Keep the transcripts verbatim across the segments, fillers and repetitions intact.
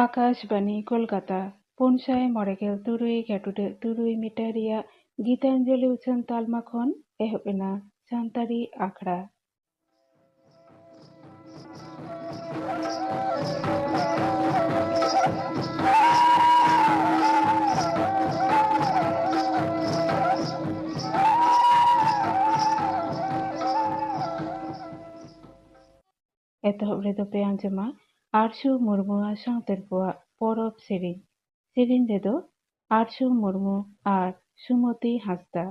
ᱟᱠᱟᱥᱵᱟᱱᱤ ᱠᱳᱞᱠᱟᱛᱟ, ᱯᱩᱱ ᱥᱟᱭ ᱢᱚᱬᱮ ᱜᱮᱞ ᱛᱩᱨᱩᱭ ᱜᱟᱹᱴᱩᱰᱟᱹᱜ ᱛᱩᱨᱩᱭ ᱢᱤᱴᱟᱨ ᱨᱮᱭᱟᱜ ᱜᱤᱛᱟᱧᱡᱚᱞᱤ ᱩᱪᱷᱟᱹᱱ ᱛᱟᱞᱢᱟ ᱠᱷᱚᱱ ᱮᱦᱚᱵ ᱮᱱᱟ ᱥᱟᱱᱛᱟᱲᱤ ᱟᱠᱷᱲᱟ᱾ ᱮᱛᱚᱦᱚᱵ ᱨᱮᱫᱚ ᱯᱮ ᱟᱸᱡᱚᱢᱟ ᱟᱨᱥᱩ ᱢᱩᱨᱢᱩᱣᱟᱜ ᱥᱟᱶᱛᱮᱨ ᱠᱚᱣᱟᱜ ᱯᱚᱨᱚᱵᱽ ᱥᱮᱨᱮᱧ᱾ ᱥᱮᱨᱮᱧ ᱨᱮᱫᱚ ᱟᱨᱥᱩ ᱢᱩᱨᱢᱩ ᱟᱨ ᱥᱩᱢᱚᱛᱤ ᱦᱟᱸᱥᱫᱟ᱾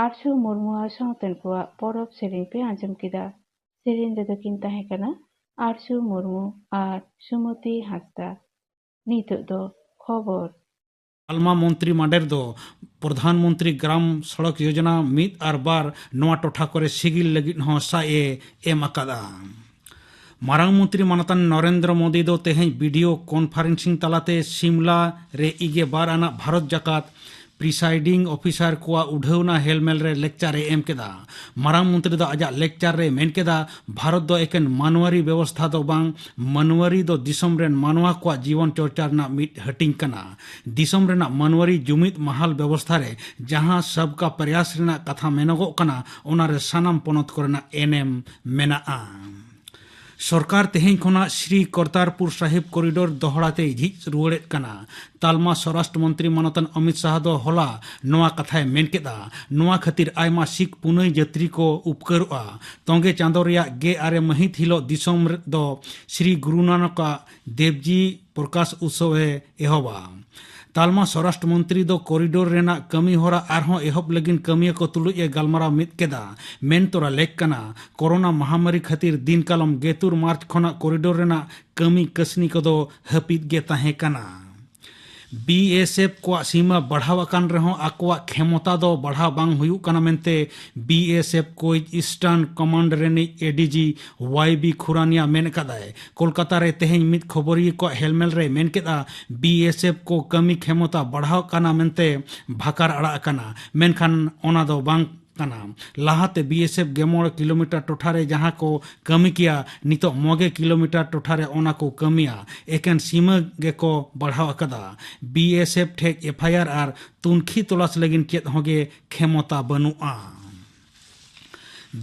ᱟᱨᱥᱩ ᱢᱩᱨᱢᱩ ᱟᱨ ᱥᱟᱶᱛᱮᱱ ᱠᱚᱣᱟᱜ ᱯᱚᱨᱚᱵᱽ ᱥᱮᱨᱮᱧ ᱯᱮ ᱟᱸᱡᱚᱢ ᱠᱮᱫᱟ᱾ ᱥᱮᱨᱮᱧ ᱨᱮᱫᱚ ᱠᱤᱱ ᱛᱟᱦᱮᱸ ᱠᱟᱱᱟ ᱟᱨᱥᱩ ᱢᱩᱨᱢᱩ ᱟᱨ ᱥᱩᱢᱚᱛᱤ ᱦᱟᱸᱥᱫᱟ᱾ ᱱᱤᱛᱚᱜ ᱫᱚ ᱠᱷᱚᱵᱚᱨ᱾ ᱛᱟᱞᱢᱟ ᱢᱚᱱᱛᱨᱤ ᱢᱟᱰᱮᱨ ᱫᱚ ᱯᱨᱚᱫᱷᱟᱱ ᱢᱚᱱᱛᱨᱤ ᱜᱨᱟᱢ ᱥᱚᱲᱚᱠ ᱭᱳᱡᱚᱱᱟ ᱢᱤᱫ ᱟᱨ ᱵᱟᱨ ᱱᱚᱣᱟ ᱴᱚᱴᱷᱟ ᱠᱚᱨᱮ ᱥᱤᱜᱤᱞ ᱞᱟᱹᱜᱤᱫ ᱦᱚᱸ ᱥᱟᱭ ᱮ ᱮᱢ ᱟᱠᱟᱫᱟ᱾ ᱢᱟᱨᱟᱝ ᱢᱚᱱᱛᱨᱤ ᱢᱟᱱᱚᱛᱟᱱ ᱱᱚᱨᱮᱱᱫᱨᱚ ᱢᱳᱫᱤ ᱫᱚ ᱛᱮᱦᱮᱧ ᱵᱷᱤᱰᱤᱭᱳ ᱠᱚᱱᱯᱷᱟᱨᱮᱱᱥᱤᱝ ᱛᱟᱞᱟᱛᱮ ᱥᱤᱢᱞᱟ ᱨᱮ ᱤᱜᱮ ᱵᱟᱨ ᱟᱱᱟᱜ ᱵᱷᱟᱨᱚᱛ ᱡᱟᱠᱟᱛ ᱯᱨᱤᱥᱟᱭᱰᱤᱝ ᱚᱯᱷᱤᱥᱟᱨ ᱠᱚᱣᱟᱜ ᱩᱰᱷᱟᱹᱣᱱᱟ ᱦᱮᱞᱢᱮᱞ ᱨᱮ ᱞᱮᱠᱪᱟᱨ ᱮ ᱮᱢ ᱠᱮᱫᱟ᱾ ᱢᱟᱨᱟᱝ ᱢᱚᱱᱛᱨᱤ ᱫᱚ ᱟᱡᱟᱜ ᱞᱮᱠᱪᱟᱨ ᱨᱮ ᱢᱮᱱ ᱠᱮᱫᱟ, ᱵᱷᱟᱨᱚᱛ ᱫᱚ ᱮᱠᱮᱱ ᱢᱟᱱᱣᱟᱨᱤ ᱵᱮᱵᱚᱥᱛᱷᱟ ᱫᱚ ᱵᱟᱝ, ᱢᱟᱱᱣᱟᱨᱤ ᱫᱚ ᱫᱤᱥᱚᱢ ᱨᱮᱱ ᱢᱟᱱᱣᱟ ᱠᱚᱣᱟᱜ ᱡᱤᱵᱚᱱ ᱪᱚᱨᱪᱟ ᱨᱮᱱᱟᱜ ᱢᱤᱫ ᱦᱟᱹᱴᱤᱧ ᱠᱟᱱᱟ᱾ ᱫᱤᱥᱚᱢ ᱨᱮᱱᱟᱜ ᱢᱟᱱᱣᱟᱨᱤ ᱡᱩᱢᱤᱫ ᱢᱟᱦᱟᱞ ᱵᱮᱵᱚᱥᱛᱷᱟ ᱨᱮ ᱡᱟᱦᱟᱸ ᱥᱟᱵᱠᱟ ᱯᱨᱚᱭᱟᱥ ᱨᱮᱱᱟᱜ ᱠᱟᱛᱷᱟ ᱢᱮᱱᱚᱜᱚᱜ ᱠᱟᱱᱟ, ᱚᱱᱟ ᱨᱮ ᱥᱟᱱᱟᱢ ᱯᱚᱱᱚᱛ ᱠᱚᱨᱮᱱᱟᱜ ᱮᱱᱮᱢ ᱢᱮᱱᱟᱜᱼᱟ᱾ ᱥᱚᱨᱠᱟᱨ ᱛᱮᱦᱮᱧ ᱠᱷᱚᱱᱟᱜ ᱥᱨᱤ ᱠᱚᱨᱛᱟᱨᱯᱩᱨ ᱥᱟᱦᱤᱵ ᱠᱚᱨᱤᱰᱚᱨ ᱫᱚᱦᱲᱟ ᱛᱮᱭ ᱡᱷᱤᱡ ᱨᱩᱣᱟᱹᱲᱮᱫ ᱠᱟᱱᱟ᱾ ᱛᱟᱞᱢᱟ ᱥᱚᱨᱟᱥᱴᱨᱚ ᱢᱚᱱᱛᱨᱤ ᱢᱟᱱᱚᱛᱟᱱ ᱚᱢᱤᱛ ᱥᱟᱦ ᱫᱚ ᱦᱚᱞᱟ ᱱᱚᱣᱟ ᱠᱟᱛᱷᱟᱭ ᱢᱮᱱ ᱠᱮᱫᱟ᱾ ᱱᱚᱣᱟ ᱠᱷᱟᱹᱛᱤᱨ ᱟᱭᱢᱟ ᱥᱤᱠᱷ ᱯᱩᱱᱟᱹᱭ ᱡᱟᱹᱛᱨᱤ ᱠᱚ ᱩᱯᱠᱟᱹᱨᱚᱜᱼᱟ᱾ ᱛᱚᱸᱜᱮ ᱪᱟᱸᱫᱚ ᱨᱮᱭᱟᱜ ᱜᱮᱞ ᱟᱨᱮ ᱢᱟᱹᱦᱤᱛ ᱦᱤᱞᱳᱜ ᱫᱤᱥᱚᱢ ᱨᱮ ᱫᱚ ᱥᱨᱤ ᱜᱩᱨᱩ ᱱᱟᱱᱚᱠᱟᱜ ᱫᱮᱵᱽᱡᱤ ᱯᱨᱚᱠᱟᱥ ᱩᱛᱥᱚᱵᱽ ᱮ ᱮᱦᱚᱵᱟ᱾ ᱛᱟᱞᱢᱟ ᱥᱚᱨᱟᱥᱴᱨᱚ ᱢᱚᱱᱛᱨᱤ ᱫᱚ ᱠᱚᱨᱤᱰᱚᱨ ᱨᱮᱱᱟᱜ ᱠᱟᱹᱢᱤ ᱦᱚᱨᱟ ᱟᱨᱦᱚᱸ ᱮᱦᱚᱵ ᱞᱟᱹᱜᱤᱫ ᱠᱟᱹᱢᱤᱭᱟᱹ ᱠᱚ ᱛᱩᱞᱩᱡ ᱮ ᱜᱟᱞᱢᱟᱨᱟᱣ ᱢᱤᱫ ᱠᱮᱫᱟ᱾ ᱢᱮᱱ ᱛᱚᱨᱟ ᱞᱮᱠ ᱠᱟᱱᱟ, ᱠᱳᱨᱳᱱᱟ ᱢᱟᱦᱟᱢᱟᱨᱤ ᱠᱷᱟᱹᱛᱤᱨ ᱫᱤᱱ ᱠᱟᱞᱚᱢ ᱜᱮᱛᱩᱨ ᱢᱟᱨᱪ ᱠᱷᱚᱱᱟᱜ ᱠᱚᱨᱤᱰᱚᱨ ᱨᱮᱱᱟᱜ ᱠᱟᱹᱢᱤ ᱠᱟᱹᱥᱱᱤ ᱠᱚᱫᱚ ᱦᱟᱹᱯᱤᱫ ᱜᱮ ᱛᱟᱦᱮᱸ ᱠᱟᱱᱟ᱾ ᱵᱤ ᱮᱥ ᱮᱯᱷ ᱠᱚᱣᱟᱜ ᱥᱤᱢᱟᱹ ᱵᱟᱲᱦᱟᱣ ᱟᱠᱟᱱ ᱨᱮᱦᱚᱸ ᱟᱠᱚᱣᱟᱜ ᱠᱷᱮᱢᱚᱛᱟ ᱫᱚ ᱵᱟᱲᱦᱟᱣ ᱵᱟᱝ ᱦᱩᱭᱩᱜ ᱠᱟᱱᱟ ᱢᱮᱱᱛᱮ ᱵᱤ ᱮᱥ ᱮᱯᱷ ᱠᱳᱪ ᱤᱥᱴᱟᱨᱱ ᱠᱚᱢᱟᱱᱰ ᱨᱤᱱᱤᱡ ᱮ ᱰᱤ ᱡᱤ ᱣᱟᱭ ᱵᱤ ᱠᱷᱩᱨᱟᱱᱤᱭᱟ ᱢᱮᱱ ᱟᱠᱟᱫᱟᱭ᱾ ᱠᱳᱞᱠᱟᱛᱟ ᱨᱮ ᱛᱮᱦᱮᱧ ᱢᱤᱫ ᱠᱷᱚᱵᱚᱨᱤᱭᱟᱹ ᱠᱚᱣᱟᱜ ᱦᱮᱞᱢᱮᱞ ᱨᱮ ᱢᱮᱱ ᱠᱮᱫᱼᱟ, ᱵᱤ ᱮᱥ ᱮᱯᱷ ᱠᱚ ᱠᱟᱹᱢᱤ ᱠᱷᱮᱢᱚᱛᱟ ᱵᱟᱲᱦᱟᱣ ᱠᱟᱱᱟ ᱢᱮᱱᱛᱮ ᱵᱷᱟᱠᱟᱨ ᱟᱲᱟᱜ ᱟᱠᱟᱱᱟ, ᱢᱮᱱᱠᱷᱟᱱ ᱚᱱᱟ ᱫᱚ ᱵᱟᱝ ᱠᱟᱱᱟ᱾ ᱞᱟᱦᱟᱛᱮ ᱵᱤ ᱮᱥ ᱮᱯᱷ ᱜᱮ ᱢᱚᱬᱮ ᱠᱤᱞᱳᱢᱤᱴᱟᱨ ᱴᱚᱴᱷᱟ ᱨᱮ ᱡᱟᱦᱟᱸ ᱠᱚ ᱠᱟᱹᱢᱤ ᱠᱮᱭᱟ, ᱱᱤᱛᱚᱜ ᱢᱚᱜᱮ ᱠᱤᱞᱳᱢᱤᱴᱟᱨ ᱴᱚᱴᱷᱟ ᱨᱮ ᱚᱱᱟ ᱠᱚ ᱠᱟᱹᱢᱤᱭᱟ᱾ ᱮᱠᱮᱱ ᱥᱤᱢᱟᱹ ᱜᱮᱠᱚ ᱵᱟᱲᱦᱟᱣ ᱟᱠᱟᱫᱟ᱾ ᱵᱤ ᱮᱥ ᱮᱯᱷ ᱴᱷᱮᱡ ᱮᱯᱷ ᱟᱭ ᱟᱨ ᱟᱨ ᱛᱩᱱᱠᱷᱤ ᱛᱚᱞᱟᱥ ᱞᱟᱹᱜᱤᱫ ᱪᱮᱫ ᱦᱚᱸ ᱜᱮ ᱠᱷᱮᱢᱚᱛᱟ ᱵᱟᱹᱱᱩᱜᱼᱟ᱾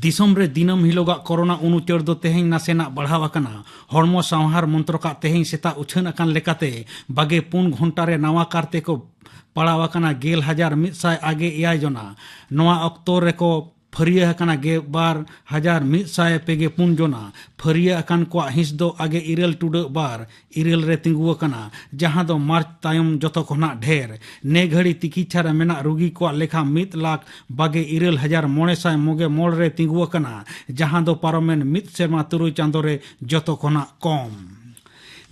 ᱫᱤᱥᱚᱢ ᱨᱮ ᱫᱤᱱᱟᱹᱢ ᱦᱤᱞᱳᱜᱟᱜ ᱠᱳᱨᱳᱱᱟ ᱩᱱᱩᱪᱟᱹᱲ ᱫᱚ ᱛᱮᱦᱮᱧ ᱱᱟᱥᱮᱱᱟᱜ ᱵᱟᱲᱦᱟᱣ ᱟᱠᱟᱱᱟ᱾ ᱦᱚᱲᱢᱚ ᱥᱟᱶᱦᱟᱨ ᱢᱚᱱᱛᱨᱚᱠᱟᱜ ᱛᱮᱦᱮᱧ ᱥᱮᱛᱟᱜ ᱩᱪᱷᱟᱹᱱ ᱟᱠᱟᱱ ᱞᱮᱠᱟᱛᱮ ᱵᱟᱜᱮ ᱯᱩᱱ ᱜᱷᱚᱱᱴᱟ ᱨᱮ ᱱᱟᱣᱟ ᱠᱟᱨᱛᱮ ᱠᱚ ᱯᱟᱲᱟᱣ ᱟᱠᱟᱱᱟ ᱜᱮᱞ ᱦᱟᱡᱟᱨ ᱢᱤᱫ ᱥᱟᱭ ᱟᱜᱮ ᱮᱭᱟᱭ ᱡᱚᱱᱟ᱾ ᱱᱚᱣᱟ ᱚᱠᱛᱚ ᱨᱮᱠᱚ ᱯᱷᱟᱹᱨᱭᱟᱹ ᱟᱠᱟᱱᱟ ᱜᱮ ᱵᱟᱨ ᱦᱟᱡᱟᱨ ᱢᱤᱫ ᱥᱟᱭ ᱯᱮᱜᱮ ᱯᱩᱱ ᱡᱚᱱᱟ᱾ ᱯᱷᱟᱹᱨᱭᱟᱹ ᱟᱠᱟᱱ ᱠᱚᱣᱟᱜ ᱦᱤᱸᱥ ᱫᱚ ᱟᱜᱮ ᱤᱨᱟᱹᱞ ᱴᱩᱰᱟᱹᱜ ᱵᱟᱨ ᱤᱨᱟᱹᱞ ᱨᱮ ᱛᱤᱸᱜᱩ ᱟᱠᱟᱱᱟ, ᱡᱟᱦᱟᱸ ᱫᱚ ᱢᱟᱨᱪ ᱛᱟᱭᱚᱢ ᱡᱚᱛᱚ ᱠᱷᱚᱱᱟᱜ ᱰᱷᱮᱨ᱾ ᱱᱮ ᱜᱷᱟᱹᱲᱤ ᱛᱤᱠᱤᱪᱷᱟ ᱨᱮ ᱢᱮᱱᱟᱜ ᱨᱩᱜᱤ ᱠᱚᱣᱟᱜ ᱞᱮᱠᱷᱟ ᱢᱤᱫ ᱞᱟᱠᱷ ᱵᱟᱜᱮ ᱤᱨᱟᱹᱞ ᱦᱟᱡᱟᱨ ᱢᱚᱬᱮ ᱥᱟᱭ ᱢᱚᱜᱮ ᱢᱚᱬ ᱨᱮ ᱛᱤᱸᱜᱩ ᱟᱠᱟᱱᱟ, ᱡᱟᱦᱟᱸ ᱫᱚ ᱯᱟᱨᱚᱢᱮᱱ ᱢᱤᱫ ᱥᱮᱨᱢᱟ ᱛᱩᱨᱩᱭ ᱪᱟᱸᱫᱳ ᱨᱮ ᱡᱚᱛᱚ ᱠᱷᱚᱱᱟᱜ ᱠᱚᱢ᱾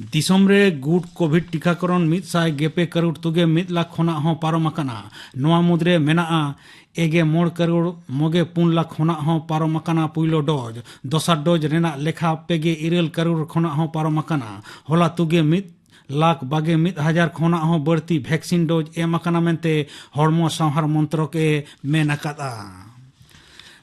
ᱫᱤᱥᱚᱢ ᱨᱮ ᱜᱩᱰ ᱠᱳᱵᱷᱤᱰ ᱴᱤᱠᱟᱠᱚᱨᱚᱱ ᱢᱤᱫ ᱥᱟᱭ ᱜᱮᱯᱮ ᱠᱟᱨᱳᱲ ᱛᱩᱜᱮ ᱢᱤᱫ ᱞᱟᱠᱷ ᱠᱷᱚᱱᱟᱜ ᱦᱚᱸ ᱯᱟᱨᱚᱢ ᱟᱠᱟᱱᱟ᱾ ᱱᱚᱣᱟ ᱢᱩᱫᱽᱨᱮ ᱢᱮᱱᱟᱜᱼᱟ ᱮᱜᱮ ᱢᱚᱬ ᱠᱟᱨᱳᱲ ᱢᱚᱜᱮ ᱯᱩᱱ ᱞᱟᱠᱷ ᱠᱷᱚᱱᱟᱜ ᱦᱚᱸ ᱯᱟᱨᱚᱢ ᱟᱠᱟᱱᱟ ᱯᱩᱭᱞᱳ ᱰᱳᱡᱽ᱾ ᱫᱚᱥᱟᱨ ᱰᱳᱡᱽ ᱨᱮᱱᱟᱜ ᱞᱮᱠᱷᱟ ᱯᱮᱜᱮ ᱤᱨᱟᱹᱞ ᱠᱟᱨᱳᱲ ᱠᱷᱚᱱᱟᱜ ᱦᱚᱸ ᱯᱟᱨᱚᱢ ᱟᱠᱟᱱᱟ᱾ ᱦᱚᱞᱟ ᱛᱩᱜᱮ ᱢᱤᱫ ᱞᱟᱠᱷ ᱵᱟᱜᱮ ᱢᱤᱫ ᱦᱟᱡᱟᱨ ᱠᱷᱚᱱᱟᱜ ᱦᱚᱸ ᱵᱟᱹᱲᱛᱤ ᱵᱷᱮᱠᱥᱤᱱ ᱰᱳᱡᱽ ᱮᱢ ᱟᱠᱟᱱᱟ ᱢᱮᱱᱛᱮ ᱦᱚᱲᱢᱚ ᱥᱟᱶᱦᱟᱨ ᱢᱚᱱᱛᱨᱚᱠ ᱮ ᱢᱮᱱ ᱟᱠᱟᱫᱼᱟ᱾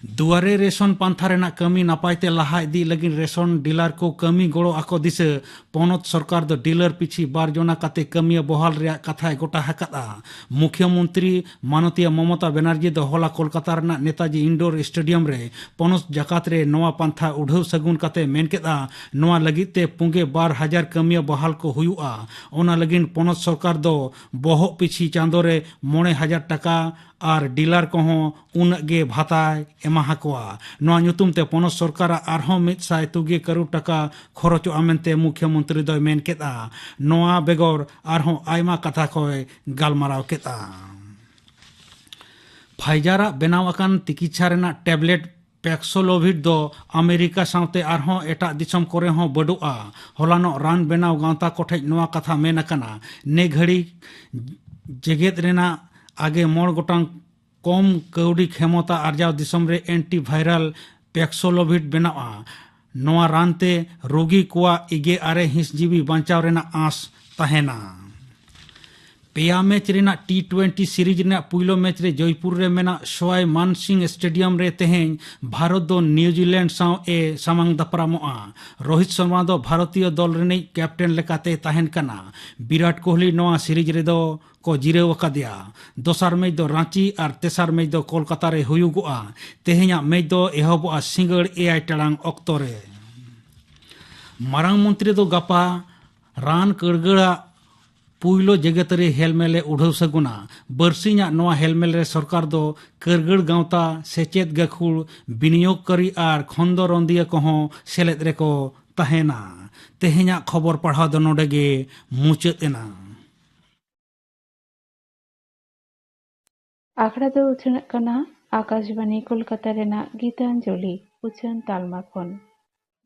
ᱫᱩᱣᱟᱨᱮ ᱨᱮᱥᱚᱱ ᱯᱟᱱᱛᱷᱟ ᱨᱮᱱᱟᱜ ᱠᱟᱹᱢᱤ ᱱᱟᱯᱟᱭ ᱛᱮ ᱞᱟᱦᱟ ᱤᱫᱤ ᱞᱟᱹᱜᱤᱫ ᱨᱮᱥᱚᱱ ᱰᱤᱞᱟᱨ ᱠᱚ ᱠᱟᱹᱢᱤ ᱜᱚᱲᱚ ᱟᱠᱚ ᱫᱤᱥᱟᱹ ᱯᱚᱱᱚᱛ ᱥᱚᱨᱠᱟᱨ ᱫᱚ ᱰᱤᱞᱟᱨ ᱯᱤᱪᱷᱤ ᱵᱟᱨ ᱡᱚᱱᱟ ᱠᱟᱛᱮ ᱠᱟᱹᱢᱤᱭᱟᱹ ᱵᱚᱦᱟᱞ ᱨᱮᱭᱟᱜ ᱠᱟᱛᱷᱟᱭ ᱜᱚᱴᱟ ᱟᱠᱟᱫᱼᱟ᱾ ᱢᱩᱠᱷᱭᱟᱹ ᱢᱚᱱᱛᱨᱤ ᱢᱟᱱᱚᱛᱤᱭᱟ ᱢᱚᱢᱚᱛᱟ ᱵᱮᱱᱟᱨᱡᱤ ᱫᱚ ᱦᱚᱞᱟ ᱠᱳᱞᱠᱟᱛᱟ ᱨᱮᱱᱟᱜ ᱱᱮᱛᱟᱡᱤ ᱤᱱᱰᱳᱨ ᱥᱴᱮᱰᱤᱭᱟᱢ ᱨᱮ ᱯᱚᱱᱚᱛ ᱡᱟᱠᱟᱛ ᱨᱮ ᱱᱚᱣᱟ ᱯᱟᱱᱛᱷᱟ ᱩᱰᱷᱟᱹᱣ ᱥᱟᱹᱜᱩᱱ ᱠᱟᱛᱮ ᱢᱮᱱ ᱠᱮᱫᱼᱟ, ᱱᱚᱣᱟ ᱞᱟᱹᱜᱤᱫ ᱛᱮ ᱯᱩᱸᱜᱮ ᱵᱟᱨ ᱦᱟᱡᱟᱨ ᱠᱟᱹᱢᱤᱭᱟᱹ ᱵᱚᱦᱟᱞ ᱠᱚ ᱦᱩᱭᱩᱜᱼᱟ᱾ ᱚᱱᱟ ᱞᱟᱹᱜᱤᱫ ᱯᱚᱱᱚᱛ ᱥᱚᱨᱠᱟᱨ ᱫᱚ ᱵᱚᱦᱚᱜ ᱯᱤᱪᱷᱤ ᱪᱟᱸᱫᱳ ᱨᱮ ᱢᱚᱬᱮ ᱦᱟᱡᱟᱨ ᱴᱟᱠᱟ ᱟᱨ ᱰᱤᱞᱟᱨ ᱠᱚᱦᱚᱸ ᱩᱱᱟᱹᱜ ᱜᱮ ᱵᱷᱟᱛᱟᱭ ᱮᱢᱟ ᱦᱟᱠᱚᱣᱟ᱾ ᱱᱚᱣᱟ ᱧᱩᱛᱩᱢ ᱛᱮ ᱯᱚᱱᱚᱛ ᱥᱚᱨᱠᱟᱨᱟᱜ ᱟᱨᱦᱚᱸ ᱢᱤᱫ ᱥᱟᱭ ᱛᱩᱜᱮ ᱠᱟᱨᱳᱲ ᱴᱟᱠᱟ ᱠᱷᱚᱨᱚᱪᱚᱜᱼᱟ ᱢᱮᱱᱛᱮ ᱢᱩᱠᱷᱭᱟᱹ ᱢᱚᱱᱛᱨᱤ ᱫᱚᱭ ᱢᱮᱱ ᱠᱮᱫᱼᱟ᱾ ᱱᱚᱣᱟ ᱵᱮᱜᱚᱨ ᱟᱨᱦᱚᱸ ᱟᱭᱢᱟ ᱠᱟᱛᱷᱟ ᱠᱚᱭ ᱜᱟᱞᱢᱟᱨᱟᱣ ᱠᱮᱫᱼᱟ᱾ ᱯᱷᱟᱭᱡᱟᱨᱟᱜ ᱵᱮᱱᱟᱣ ᱟᱠᱟᱱ ᱛᱤᱠᱤᱪᱷᱟ ᱨᱮᱱᱟᱜ ᱴᱮᱵᱞᱮᱴ ᱯᱮᱠᱥᱳᱞᱳᱵᱷᱤᱰ ᱫᱚ ᱟᱢᱮᱨᱤᱠᱟ ᱥᱟᱶᱛᱮ ᱟᱨᱦᱚᱸ ᱮᱴᱟᱜ ᱫᱤᱥᱚᱢ ᱠᱚᱨᱮ ᱦᱚᱸ ᱵᱟᱹᱰᱩᱜᱼᱟ᱾ ᱦᱚᱞᱟᱱᱚᱜ ᱨᱟᱱ ᱵᱮᱱᱟᱣ ᱜᱟᱶᱛᱟ ᱠᱚᱴᱷᱮᱱ ᱱᱚᱣᱟ ᱠᱟᱛᱷᱟ ᱢᱮᱱ ᱟᱠᱟᱱᱟ, ᱱᱮ ᱜᱷᱟᱹᱲᱤ ᱡᱮᱜᱮᱛ ᱨᱮᱱᱟᱜ ᱟᱜᱮ ᱢᱚᱬ ᱜᱚᱴᱟᱝ ᱠᱚᱢ ᱠᱟᱹᱣᱰᱤ ᱠᱷᱮᱢᱚᱛᱟ ᱟᱨᱡᱟᱣ ᱫᱤᱥᱚᱢ ᱨᱮ ᱮᱱᱴᱤᱵᱷᱟᱭᱨᱟᱞ ᱯᱮᱠᱥᱳᱞᱳᱵᱷᱤᱰ ᱵᱮᱱᱟᱜᱼᱟ᱾ ᱱᱚᱣᱟ ᱨᱟᱱ ᱛᱮ ᱨᱳᱜᱤ ᱠᱚᱣᱟᱜ ᱤᱜᱮ ᱟᱨᱮ ᱦᱤᱸᱥ ᱡᱤᱣᱤ ᱵᱟᱧᱪᱟᱣ ᱨᱮᱱᱟᱜ ᱟᱸᱥ ᱛᱟᱦᱮᱱᱟ᱾ ᱯᱮᱭᱟ ᱢᱮᱪ ᱨᱮᱱᱟᱜ ᱴᱤ ᱴᱩᱭᱮᱱᱴᱤ ᱥᱤᱨᱤᱡᱽ ᱨᱮᱱᱟᱜ ᱯᱩᱭᱞᱩ ᱢᱮᱪ ᱨᱮ ᱡᱚᱭᱯᱩᱨ ᱨᱮ ᱢᱮᱱᱟᱜ ᱥᱚᱣᱟᱭ ᱢᱟᱱ ᱥᱤᱝ ᱥᱴᱮᱰᱤᱭᱟᱢ ᱨᱮ ᱛᱮᱦᱮᱧ ᱵᱷᱟᱨᱚᱛ ᱫᱚ ᱱᱤᱣᱡᱤᱞᱮᱱᱰ ᱥᱟᱶ ᱮ ᱥᱟᱢᱟᱝ ᱫᱟᱯᱨᱟᱢᱚᱜᱼᱟ᱾ ᱨᱳᱦᱤᱛ ᱥᱚᱨᱢᱟ ᱫᱚ ᱵᱷᱟᱨᱚᱛᱤᱭᱚ ᱫᱚᱞ ᱨᱤᱱᱤᱡ ᱠᱮᱯᱴᱮᱱ ᱞᱮᱠᱟᱛᱮᱭ ᱛᱟᱦᱮᱱ ᱠᱟᱱᱟ᱾ ᱵᱤᱨᱟᱴ ᱠᱳᱦᱞᱤ ᱱᱚᱣᱟ ᱥᱤᱨᱤᱡᱽ ᱨᱮᱫᱚ ᱠᱚ ᱡᱤᱨᱟᱹᱣ ᱟᱠᱟᱫᱮᱭᱟ᱾ ᱫᱚᱥᱟᱨ ᱢᱮᱪ ᱫᱚ ᱨᱟᱸᱪᱤ ᱟᱨ ᱛᱮᱥᱟᱨ ᱢᱮᱪ ᱫᱚ ᱠᱳᱞᱠᱟᱛᱟ ᱨᱮ ᱦᱩᱭᱩᱜᱚᱜᱼᱟ᱾ ᱛᱮᱦᱮᱧᱟᱜ ᱢᱮᱪ ᱫᱚ ᱮᱦᱚᱵᱚᱜᱼᱟ ᱥᱤᱸᱜᱟᱹᱲ ᱮᱭᱟᱭ ᱴᱟᱲᱟᱝ ᱚᱠᱛᱚ ᱨᱮ᱾ ᱢᱟᱨᱟᱝ ᱢᱚᱱᱛᱨᱤ ᱫᱚ ᱜᱟᱯᱟ ᱨᱟᱱ ᱠᱟᱹᱨᱜᱟᱹᱲᱟᱜ ᱯᱩᱭᱞᱩ ᱡᱮᱜᱮᱛᱟᱹᱨᱤ ᱦᱮᱞᱢᱮᱞ ᱮ ᱩᱰᱷᱟᱹᱣ ᱥᱟᱹᱜᱩᱱᱟ᱾ ᱵᱟᱹᱨᱥᱤᱧᱟᱜ ᱱᱚᱣᱟ ᱦᱮᱞᱢᱮᱞ ᱨᱮ ᱥᱚᱨᱠᱟᱨ ᱫᱚ ᱠᱟᱹᱨᱜᱟᱹᱲ ᱜᱟᱶᱛᱟ, ᱥᱮᱪᱮᱫ ᱜᱟᱹᱠᱷᱩᱲ, ᱵᱤᱱᱤᱭᱳᱜᱽᱠᱟᱨᱤ ᱟᱨ ᱠᱷᱚᱸᱫᱽᱨᱚᱸᱫᱤᱭᱟᱹ ᱠᱚᱦᱚᱸ ᱥᱮᱞᱮᱫ ᱨᱮᱠᱚ ᱛᱟᱦᱮᱱᱟ᱾ ᱛᱮᱦᱮᱧᱟᱜ ᱠᱷᱚᱵᱚᱨ ᱯᱟᱲᱦᱟᱣ ᱫᱚ ᱱᱚᱰᱮ ᱜᱮ ᱢᱩᱪᱟᱹᱫ ᱮᱱᱟ᱾ ᱟᱠᱷᱲᱟ ᱫᱚ ᱩᱪᱷᱟᱹᱱᱚᱜ ᱠᱟᱱᱟ ᱟᱠᱟᱥᱵᱟᱱᱤ ᱠᱳᱞᱠᱟᱛᱟ ᱨᱮᱱᱟᱜ ᱜᱤᱛᱟᱧᱡᱚᱞᱤ ᱩᱪᱷᱟᱹᱱ ᱛᱟᱞᱢᱟ ᱠᱷᱚᱱ᱾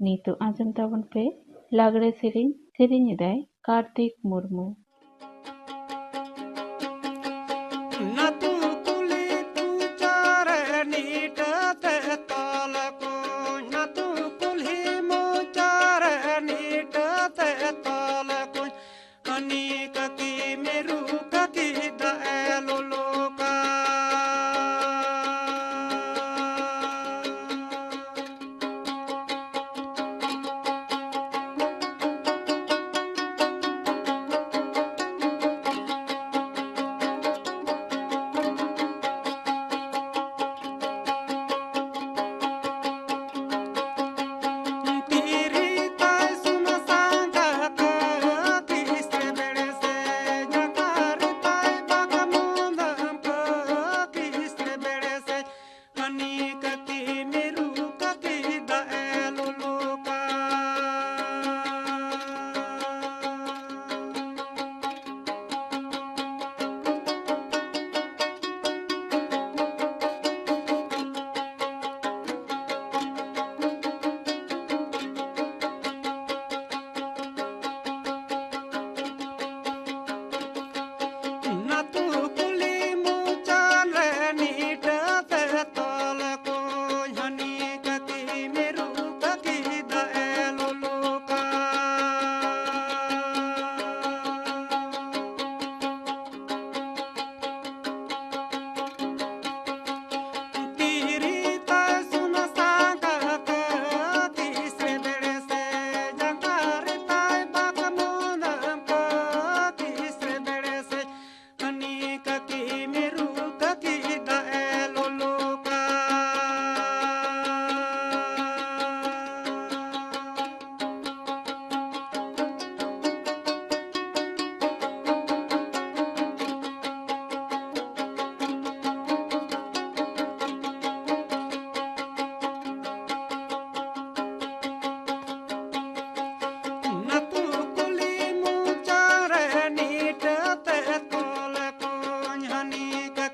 ᱱᱤᱛᱚᱜ ᱟᱸᱡᱚᱢ ᱛᱟᱵᱚᱱ ᱯᱮ ᱞᱟᱜᱽᱲᱮ ᱥᱮᱨᱮᱧ, ᱥᱮᱨᱮᱧ ᱮᱫᱟᱭ ᱠᱟᱨᱛᱤᱠ ᱢᱩᱨᱢᱩ᱾ ᱱᱟᱹᱛᱩ ᱠᱩᱞᱦᱤ ᱠᱩᱪᱟᱨᱮ ᱱᱤᱴᱟᱹᱛᱮ ᱛᱚᱞ ᱠᱚᱧ, ᱱᱟᱹᱛᱩ ᱠᱩᱞᱦᱤ ᱢᱩᱪᱟᱨᱮ ᱱᱤᱴᱟᱹᱛᱮ ᱛᱚᱞ ᱠᱚᱧ, ᱠᱟᱹᱱᱤ ᱠᱟᱹᱠᱤ ᱢᱤᱨᱩ ᱠᱟᱹᱠᱤ ᱫᱟᱜ ᱮ ᱞᱚᱞᱚ ᱠᱟ᱾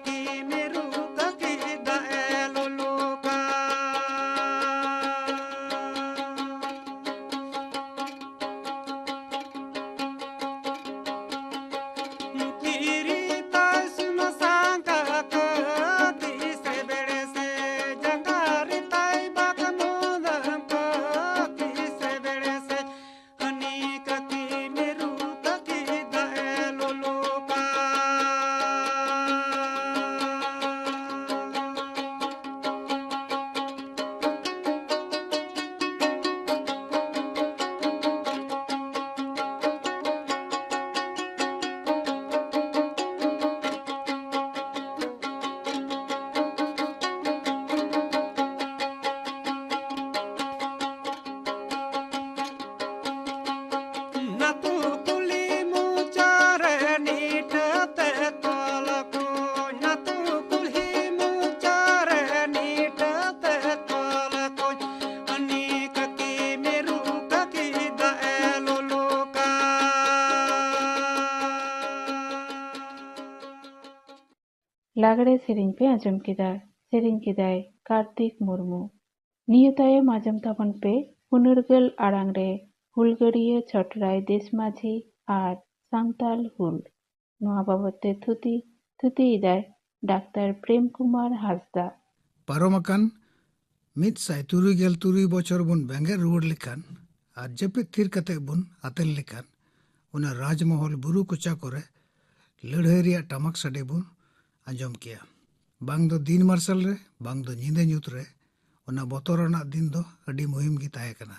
ᱠᱤ ᱢᱤᱨᱩ ᱠᱟᱹᱠᱤ ᱫᱟᱜ ᱮ ᱞᱚᱞᱚ ᱠᱟ᱾ ᱠᱤᱨᱤ ᱛᱟᱭ ᱥᱩᱱ ᱥᱟᱝᱠᱟ ᱠᱟᱹᱠᱤ ᱥᱮ ᱵᱮᱲᱮ ᱥᱮ ᱡᱟᱸᱜᱟ ᱨᱮ ᱛᱟᱭ ᱵᱟᱠ ᱢᱚᱫᱟᱢ ᱠᱟᱹᱠᱤ ᱥᱮ ᱵᱮᱲᱮ ᱥᱮ ᱦᱟᱹᱱᱤ ᱠᱟᱹᱠᱤ ᱢᱤᱨᱩ ᱠᱟᱹᱠᱤ ᱫᱟᱜ ᱮ ᱞᱚᱞᱚ ᱠᱟ᱾ ᱱᱟᱹᱛᱩ ᱠᱩᱞᱦᱤ ᱢᱩᱪᱟᱹᱫ ᱨᱮ ᱱᱤᱴᱷᱟᱹ ᱛᱮ ᱛᱚᱞ ᱠᱚᱧ, ᱱᱟᱹᱛᱩ ᱠᱩᱞᱦᱤ ᱢᱩᱪᱟᱹᱫ ᱨᱮ ᱱᱤᱴᱷᱟᱹ ᱛᱮ ᱛᱚᱞ ᱠᱚᱧ, ᱦᱟᱹᱱᱤ ᱠᱟᱹᱠᱤ ᱢᱤᱨᱩ ᱠᱟᱹᱠᱤ ᱫᱟᱜ ᱮ ᱞᱚᱞᱚ ᱠᱟ᱾ ᱞᱟᱜᱽᱲᱮ ᱥᱮᱨᱮᱧ ᱯᱮ ᱟᱸᱡᱚᱢ ᱠᱮᱫᱟ᱾ ᱥᱮᱨᱮᱧ ᱠᱮᱫᱟᱭ ᱠᱟᱨᱛᱤᱠ ᱢᱩᱨᱢᱩ᱾ ᱱᱤᱭᱟᱹ ᱛᱟᱭᱚᱢ ᱟᱸᱡᱚᱢ ᱛᱟᱵᱚᱱ ᱯᱮ ᱯᱩᱱᱟᱹᱨᱜᱟᱹᱞ ᱟᱲᱟᱝ ᱨᱮ ᱦᱩᱞᱜᱟᱹᱨᱤᱭᱟᱹ ᱪᱷᱚᱴᱨᱟᱭ ᱫᱮᱥᱢᱟᱹᱡᱷᱤ ᱟᱨ ᱥᱟᱱᱛᱟᱞ ᱦᱩᱞ᱾ ᱱᱚᱣᱟ ᱵᱟᱵᱚᱛ ᱛᱮ ᱛᱷᱩᱛᱤ, ᱛᱷᱩᱛᱤᱭᱮᱫᱟᱭ ᱰᱟᱠᱛᱟᱨ ᱯᱨᱮᱢ ᱠᱩᱢᱟᱨ ᱦᱟᱸᱥᱫᱟ᱾ ᱯᱟᱨᱚᱢ ᱟᱠᱟᱱ ᱢᱤᱫ ᱥᱟᱭ ᱛᱩᱨᱩᱭ ᱜᱮᱞ ᱛᱩᱨᱩᱭ ᱵᱚᱪᱷᱚᱨ ᱵᱚᱱ ᱵᱮᱸᱜᱮᱫ ᱨᱩᱣᱟᱹᱲ ᱞᱮᱠᱷᱟᱱ ᱟᱨ ᱡᱟᱹᱯᱤᱫ ᱛᱷᱤᱨ ᱠᱟᱛᱮ ᱵᱚᱱ ᱟᱛᱮᱱ ᱞᱮᱠᱷᱟᱱ, ᱚᱱᱟ ᱨᱟᱡᱽᱢᱚᱦᱚᱞ ᱵᱩᱨᱩ ᱠᱚᱪᱟ ᱠᱚᱨᱮ ᱞᱟᱹᱲᱦᱟᱹᱭ ᱨᱮᱭᱟᱜ ᱴᱟᱢᱟᱠ ᱥᱟᱰᱮ ᱵᱚᱱ ᱟᱸᱡᱚᱢ ᱠᱮᱭᱟ᱾ ᱵᱟᱝ ᱫᱚ ᱫᱤᱱ ᱢᱟᱨᱥᱟᱞ ᱨᱮ, ᱵᱟᱝ ᱫᱚ ᱧᱤᱫᱟᱹ ᱧᱩᱛ ᱨᱮ᱾ ᱚᱱᱟ ᱵᱚᱛᱚᱨᱟᱱᱟᱜ ᱫᱤᱱ ᱫᱚ ᱟᱹᱰᱤ ᱢᱩᱦᱤᱢ ᱜᱮ ᱛᱟᱦᱮᱸ ᱠᱟᱱᱟ᱾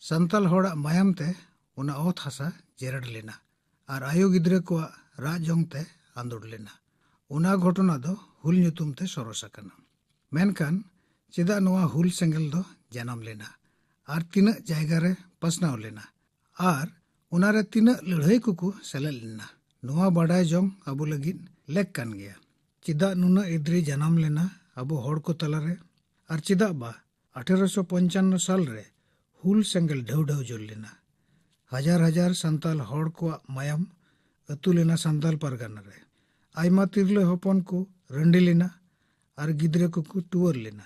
ᱥᱟᱱᱛᱟᱞ ᱦᱚᱲᱟᱜ ᱢᱟᱭᱟᱢ ᱛᱮ ᱚᱱᱟ ᱚᱛ ᱦᱟᱥᱟ ᱡᱮᱨᱮᱲ ᱞᱮᱱᱟ ᱟᱨ ᱟᱭᱳ ᱜᱤᱫᱽᱨᱟᱹ ᱠᱚᱣᱟᱜ ᱨᱟᱜ ᱡᱚᱝ ᱛᱮ ᱟᱸᱫᱳᱲ ᱞᱮᱱᱟ᱾ ᱚᱱᱟ ᱜᱷᱚᱴᱚᱱᱟ ᱫᱚ ᱦᱩᱞ ᱧᱩᱛᱩᱢ ᱛᱮ ᱥᱚᱨᱚᱥ ᱟᱠᱟᱱᱟ᱾ ᱢᱮᱱᱠᱷᱟᱱ ᱪᱮᱫᱟᱜ ᱱᱚᱣᱟ ᱦᱩᱞ ᱥᱮᱸᱜᱮᱞ ᱫᱚ ᱡᱟᱱᱟᱢ ᱞᱮᱱᱟ ᱟᱨ ᱛᱤᱱᱟᱹᱜ ᱡᱟᱭᱜᱟ ᱨᱮ ᱯᱟᱥᱱᱟᱣ ᱞᱮᱱᱟ ᱟᱨ ᱚᱱᱟᱨᱮ ᱛᱤᱱᱟᱹᱜ ᱞᱟᱹᱲᱦᱟᱹᱭ ᱠᱚᱠᱚ ᱥᱮᱞᱮᱫ ᱞᱮᱱᱟ, ᱱᱚᱣᱟ ᱵᱟᱰᱟᱭ ᱡᱚᱝ ᱟᱵᱚ ᱞᱟᱹᱜᱤᱫ ᱞᱮᱠ ᱠᱟᱱ ᱜᱮᱭᱟ᱾ ᱪᱮᱫᱟᱜ ᱱᱩᱱᱟᱹᱜ ᱤᱫᱨᱤ ᱡᱟᱱᱟᱢ ᱞᱮᱱᱟ ᱟᱵᱚ ᱦᱚᱲ ᱠᱚ ᱛᱟᱞᱟᱨᱮ? ᱟᱨ ᱪᱮᱫᱟᱜ ᱵᱟ ᱟᱴᱷᱮᱨᱚᱥᱚ ᱯᱚᱧᱪᱟᱱᱱᱚ ᱥᱟᱞ ᱨᱮ ᱦᱩᱞ ᱥᱮᱸᱜᱮᱞ ᱰᱷᱟᱹᱣ ᱰᱷᱟᱹᱣ ᱡᱩᱞ ᱞᱮᱱᱟ? ᱦᱟᱡᱟᱨ ᱦᱟᱡᱟᱨ ᱥᱟᱱᱛᱟᱞ ᱦᱚᱲ ᱠᱚᱣᱟᱜ ᱢᱟᱭᱟᱢ ᱟᱹᱛᱩ ᱞᱮᱱᱟ ᱥᱟᱱᱛᱟᱞ ᱯᱟᱨᱜᱟᱱᱟ ᱨᱮ᱾ ᱟᱭᱢᱟ ᱛᱤᱨᱞᱟᱹ ᱦᱚᱯᱚᱱ ᱠᱚ ᱨᱟᱺᱰᱤ ᱞᱮᱱᱟ ᱟᱨ ᱜᱤᱫᱽᱨᱟᱹ ᱠᱚᱠᱚ ᱴᱩᱣᱟᱹᱨ ᱞᱮᱱᱟ᱾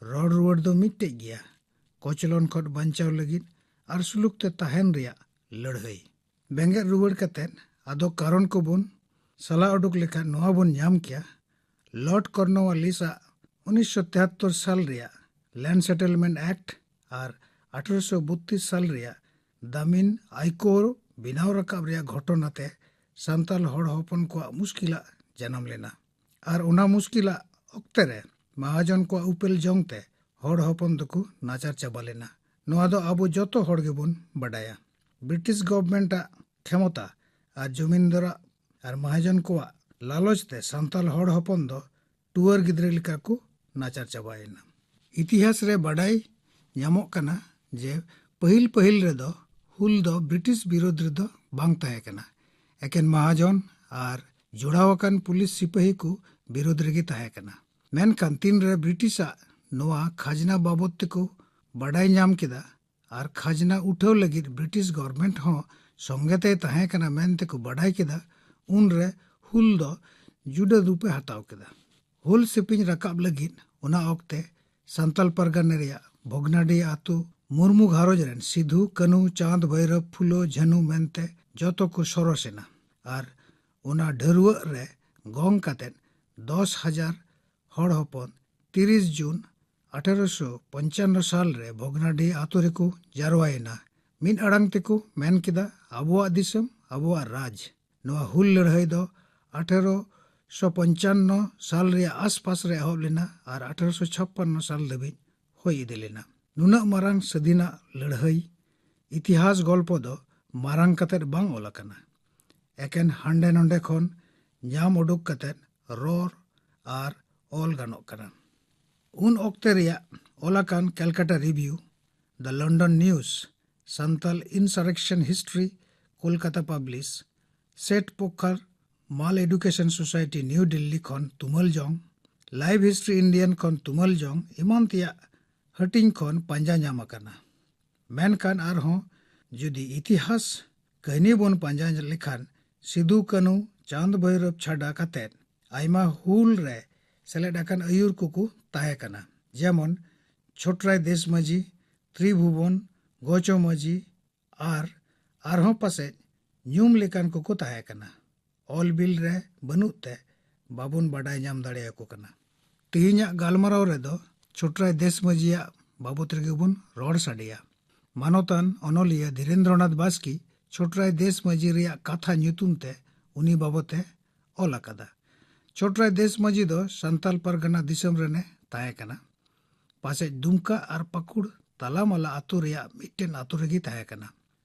ᱨᱚᱲ ᱨᱩᱣᱟᱹᱲ ᱫᱚ ᱢᱤᱫᱴᱮᱡ ᱜᱮᱭᱟ, ᱠᱚᱪᱞᱚᱱ ᱠᱷᱚᱱ ᱵᱟᱧᱪᱟᱣ ᱞᱟᱹᱜᱤᱫ ᱟᱨ ᱥᱩᱞᱩᱠ ᱛᱮ ᱛᱟᱦᱮᱱ ᱨᱮᱭᱟᱜ ᱞᱟᱹᱲᱦᱟᱹᱭ᱾ ᱵᱮᱸᱜᱮᱫ ᱨᱩᱣᱟᱹᱲ ᱠᱟᱛᱮ ᱟᱫᱚ ᱠᱟᱨᱚᱱ ᱠᱚᱵᱚᱱ ᱥᱟᱞᱟ ᱩᱰᱩᱠ ᱞᱮᱠᱷᱟᱱ ᱱᱚᱣᱟ ᱵᱚᱱ ᱧᱟᱢ ᱠᱮᱭᱟ, ᱞᱚᱨᱰ ᱠᱚᱨᱱᱳᱣᱟᱞᱤᱥ ᱟᱜ ᱩᱱᱤᱥᱥᱚ ᱛᱮᱦᱟᱛᱛᱚᱨ ᱥᱟᱞ ᱨᱮᱭᱟᱜ ᱞᱮᱱᱰ ᱥᱮᱴᱮᱞᱢᱮᱱᱴ ᱮᱠᱴ ᱟᱨ ᱟᱴᱷᱨᱚᱥᱚ ᱵᱚᱛᱛᱨᱤᱥ ᱥᱟᱞ ᱨᱮᱭᱟᱜ ᱫᱟᱢᱤᱱ ᱟᱭᱠᱳᱨ ᱵᱮᱱᱟᱣ ᱨᱟᱠᱟᱵ ᱨᱮᱭᱟᱜ ᱜᱷᱚᱴᱚᱱᱟ ᱛᱮ ᱥᱟᱱᱛᱟᱞ ᱦᱚᱲ ᱦᱚᱯᱚᱱ ᱠᱚᱣᱟᱜ ᱢᱩᱥᱠᱤᱞᱟᱜ ᱡᱟᱱᱟᱢ ᱞᱮᱱᱟ᱾ ᱟᱨ ᱚᱱᱟ ᱢᱩᱥᱠᱤᱞᱟᱜ ᱚᱠᱛᱮ ᱨᱮ ᱢᱟᱦᱟᱡᱚᱱ ᱠᱚᱣᱟᱜ ᱩᱯᱮᱞ ᱡᱚᱝ ᱛᱮ ᱦᱚᱲ ᱦᱚᱯᱚᱱ ᱫᱚᱠᱚ ᱱᱟᱪᱟᱨ ᱪᱟᱵᱟ ᱞᱮᱱᱟ᱾ ᱱᱚᱣᱟ ᱫᱚ ᱟᱵᱚ ᱡᱚᱛᱚ ᱦᱚᱲ ᱜᱮᱵᱚᱱ ᱵᱟᱰᱟᱭᱟ᱾ ᱵᱨᱤᱴᱤᱥ ᱜᱚᱵᱷᱢᱮᱱᱴ ᱟᱜ ᱠᱷᱮᱢᱚᱛᱟ ᱟᱨ ᱡᱚᱢᱤᱱᱫᱟᱨᱟᱜ ᱟᱨ ᱢᱟᱦᱟᱡᱚᱱ ᱠᱚᱣᱟᱜ ᱞᱟᱞᱚᱪ ᱛᱮ ᱥᱟᱱᱛᱟᱞ ᱦᱚᱲ ᱦᱚᱯᱚᱱ ᱫᱚ ᱴᱩᱣᱟᱹᱨ ᱜᱤᱫᱽᱨᱟᱹ ᱞᱮᱠᱟ ᱠᱚ ᱱᱟᱪᱟᱨ ᱪᱟᱵᱟᱭᱮᱱᱟ᱾ ᱤᱛᱤᱦᱟᱥ ᱨᱮ ᱵᱟᱰᱟᱭ ᱧᱟᱢᱚᱜ ᱠᱟᱱᱟ ᱡᱮ ᱯᱟᱹᱦᱤᱞ ᱯᱟᱹᱦᱤᱞ ᱨᱮᱫᱚ ᱦᱩᱞ ᱫᱚ ᱵᱨᱤᱴᱤᱥ ᱵᱤᱨᱳᱫᱷ ᱨᱮᱫᱚ ᱵᱟᱝ ᱛᱟᱦᱮᱸ ᱠᱟᱱᱟ, ᱮᱠᱮᱱ ᱢᱟᱦᱟᱡᱚᱱ ᱟᱨ ᱡᱚᱲᱟᱣ ᱟᱠᱟᱱ ᱯᱩᱞᱤᱥ ᱥᱤᱯᱟᱹᱦᱤ ᱠᱚ ᱵᱤᱨᱳᱫᱷ ᱨᱮᱜᱮ ᱛᱟᱦᱮᱸ ᱠᱟᱱᱟ᱾ ᱢᱮᱱᱠᱷᱟᱱ ᱛᱤᱱᱨᱮ ᱵᱨᱤᱴᱤᱥᱟᱜ ᱱᱚᱣᱟ ᱠᱷᱟᱡᱽᱱᱟ ᱵᱟᱵᱚᱫ ᱛᱮᱠᱚ ᱵᱟᱰᱟᱭ ᱧᱟᱢ ᱠᱮᱫᱟ ᱟᱨ ᱠᱷᱟᱡᱽᱱᱟ ᱩᱴᱷᱟᱹᱣ ᱞᱟᱹᱜᱤᱫ ᱵᱨᱤᱴᱤᱥ ᱜᱚᱵᱷᱢᱮᱱᱴ ᱦᱚᱸ ᱥᱚᱸᱜᱮ ᱛᱮᱭ ᱛᱟᱦᱮᱸ ᱠᱟᱱᱟ ᱢᱮᱱᱛᱮᱠᱚ ᱵᱟᱰᱟᱭ ᱠᱮᱫᱟ, ᱩᱱᱨᱮ ᱦᱩᱞ ᱫᱚ ᱡᱩᱰᱟᱹ ᱨᱩᱯᱮ ᱦᱟᱛᱟᱣ ᱠᱮᱫᱟ᱾ ᱦᱩᱞ ᱥᱮᱯᱮᱧ ᱨᱟᱠᱟᱵ ᱞᱟᱹᱜᱤᱫ ᱚᱱᱟ ᱚᱠᱛᱮ ᱥᱟᱱᱛᱟᱞ ᱯᱟᱨᱜᱟᱱᱟ ᱨᱮᱭᱟᱜ ᱵᱷᱚᱜᱽᱱᱟᱰᱤ ᱟᱛᱳ ᱢᱩᱨᱢᱩ ᱜᱷᱟᱨᱚᱸᱡᱽ ᱨᱮᱱ ᱥᱤᱫᱷᱩ, ᱠᱟᱹᱱᱦᱩ, ᱪᱟᱸᱫᱽ, ᱵᱷᱟᱭᱨᱚᱵ, ᱯᱷᱩᱞᱳ, ᱡᱷᱟᱱᱩ ᱢᱮᱱᱛᱮ ᱡᱚᱛᱚ ᱠᱚ ᱥᱚᱨᱚᱥ ᱮᱱᱟ ᱟᱨ ᱚᱱᱟ ᱰᱷᱟᱹᱨᱣᱟᱹᱜ ᱨᱮ ᱜᱚᱝ ᱠᱟᱛᱮ ᱫᱚᱥ ᱦᱟᱡᱟᱨ ᱦᱚᱲ ᱦᱚᱯᱚᱱ ᱛᱤᱨᱤᱥ ᱡᱩᱱ ᱟᱴᱷᱮᱨᱚᱥᱚ ᱯᱚᱧᱪᱟᱱᱱᱚ ᱥᱟᱞ ᱨᱮ ᱵᱷᱚᱜᱽᱱᱟᱰᱤ ᱟᱛᱳ ᱨᱮᱠᱚ ᱡᱟᱨᱣᱟᱭᱮᱱᱟ᱾ ᱢᱤᱫ ᱟᱲᱟᱝ ᱛᱮᱠᱚ ᱢᱮᱱ ᱠᱮᱫᱟ, "ᱟᱵᱚᱣᱟᱜ ᱫᱤᱥᱚᱢ, ᱟᱵᱚᱣᱟᱜ ᱨᱟᱡᱽ᱾" ᱱᱚᱣᱟ ᱦᱩᱞ ᱞᱟᱹᱲᱦᱟᱹᱭ ᱫᱚ ᱟᱴᱷᱮᱨᱚᱥᱚ ᱯᱚᱧᱪᱟᱱᱱᱚ ᱥᱟᱞ ᱨᱮᱭᱟᱜ ᱟᱥᱯᱟᱥ ᱨᱮ ᱮᱦᱚᱵ ᱞᱮᱱᱟ ᱟᱨ ᱟᱴᱷᱮᱨᱚᱥᱚ ᱪᱷᱟᱯᱯᱟᱱᱱᱚ ᱥᱟᱞ ᱫᱷᱟᱹᱵᱤᱡ ᱦᱩᱭ ᱤᱫᱤ ᱞᱮᱱᱟ᱾ ᱱᱩᱱᱟᱹᱜ ᱢᱟᱨᱟᱝ ᱥᱟᱹᱫᱷᱤᱱᱟᱜ ᱞᱟᱹᱲᱦᱟᱹᱭ ᱤᱛᱤᱦᱟᱥ ᱜᱚᱞᱯᱚ ᱫᱚ ᱢᱟᱨᱟᱝ ᱠᱟᱛᱮᱫ ᱵᱟᱝ ᱚᱞ ᱟᱠᱟᱱᱟ, ᱮᱠᱮᱱ ᱦᱟᱸᱰᱮ ᱱᱚᱰᱮ ᱠᱷᱚᱱ ᱧᱟᱢ ᱩᱰᱩᱠ ᱠᱟᱛᱮᱫ ᱨᱚᱲ ᱟᱨ ᱚᱞ ᱜᱟᱱᱚᱜ ᱠᱟᱱᱟ᱾ ᱩᱱ ᱚᱠᱛᱮ ᱨᱮᱭᱟᱜ ᱚᱞ ᱟᱠᱟᱱ Calcutta review, the London news, Santal insurrection history, Kolkata publish, Seth Pokhar Mal education society, New Delhi ᱠᱷᱚᱱ ᱛᱩᱢᱟᱹᱞ ᱡᱚᱝ, ᱞᱟᱭᱤᱵᱷ ᱦᱤᱥᱴᱨᱤ ᱤᱱᱰᱤᱭᱟᱱ ᱠᱷᱚᱱ ᱛᱩᱢᱟᱹᱞ ᱡᱚᱝ ᱮᱢᱟᱱ ᱛᱮᱭᱟᱜ ᱦᱟᱹᱴᱤᱧ ᱠᱷᱚᱱ ᱯᱟᱸᱡᱟ ᱧᱟᱢ ᱟᱠᱟᱱᱟ᱾ ᱢᱮᱱᱠᱷᱟᱱ ᱟᱨᱦᱚᱸ ᱡᱩᱫᱤ ᱤᱛᱤᱦᱟᱥ ᱠᱟᱹᱦᱱᱤ ᱵᱚᱱ ᱯᱟᱸᱡᱟ ᱞᱮᱠᱷᱟᱱ ᱥᱤᱫᱩ ᱠᱟᱹᱱᱦᱩ ᱪᱟᱸᱫᱽ ᱵᱷᱳᱭᱨᱚᱵᱽ ᱪᱷᱟᱰᱟ ᱠᱟᱛᱮᱫ ᱟᱭᱢᱟ ᱦᱩᱞ ᱨᱮ ᱥᱮᱞᱮᱫ ᱟᱠᱟᱱ ᱟᱹᱭᱩᱨ ᱠᱚᱠᱚ ᱛᱟᱦᱮᱸ ᱠᱟᱱᱟ, ᱡᱮᱢᱚᱱ ᱪᱷᱳᱴᱨᱟᱭ ᱫᱮᱥ ᱢᱟᱹᱡᱷᱤ, ᱛᱨᱤᱵᱷᱩᱵᱚᱱ, ᱜᱚᱪᱚ ᱢᱟᱹᱡᱷᱤ ᱟᱨ ᱟᱨᱦᱚᱸ ᱯᱟᱥᱮᱡ ᱧᱩᱢ ᱞᱮᱠᱟᱱ ᱠᱚᱠᱚ ᱛᱟᱦᱮᱸ ᱠᱟᱱᱟ᱾ ᱚᱞ ᱵᱤᱞ ᱨᱮ ᱵᱟᱹᱱᱩᱜ ᱛᱮ ᱵᱟᱵᱚᱱ ᱵᱟᱰᱟᱭ ᱧᱟᱢ ᱫᱟᱲᱮᱭᱟᱠᱚ ᱠᱟᱱᱟ᱾ ᱛᱮᱦᱮᱧᱟᱜ ᱜᱟᱞᱢᱟᱨᱟᱣ ᱨᱮᱫᱚ ᱪᱷᱳᱴᱨᱟᱭ ᱫᱮᱥ ᱢᱟᱹᱡᱷᱤᱭᱟᱜ ᱵᱟᱵᱚᱛ ᱨᱮᱜᱮ ᱵᱚᱱ ᱨᱚᱲ ᱥᱟᱰᱮᱭᱟ᱾ ᱢᱟᱱᱚᱛᱟᱱ ᱚᱱᱚᱞᱤᱭᱟᱹ ᱫᱷᱤᱨᱮᱱᱫᱨᱚᱱᱟᱛᱷ ᱵᱟᱥᱠᱮ ᱪᱷᱳᱴᱨᱟᱭ ᱫᱮᱥ ᱢᱟᱹᱡᱷᱤ ᱨᱮᱭᱟᱜ ᱠᱟᱛᱷᱟ ᱧᱩᱛᱩᱢ ᱛᱮ ᱩᱱᱤ ᱵᱟᱵᱚᱛ ᱮ ᱚᱞ ᱟᱠᱟᱫᱟ᱾ ᱪᱷᱳᱴᱨᱟᱭ ᱫᱮᱥ ᱢᱟᱹᱡᱷᱤ ᱫᱚ ᱥᱟᱱᱛᱟᱞ ᱯᱟᱨᱜᱟᱱᱟ ᱫᱤᱥᱚᱢ ᱨᱮᱱᱮ ᱛᱟᱦᱮᱸ ᱠᱟᱱᱟ᱾ ᱯᱟᱥᱮᱡ ᱫᱩᱢᱠᱟ ᱟᱨ ᱯᱟᱹᱠᱩᱲ ᱛᱟᱞᱟᱢᱟᱞᱟ ᱟᱛᱳ ᱨᱮᱭᱟᱜ ᱢᱤᱫᱴᱮᱱ ᱟᱛᱳ ᱨᱮᱜᱮ ᱛᱟᱦᱮᱸ ᱠᱟᱱᱟ᱾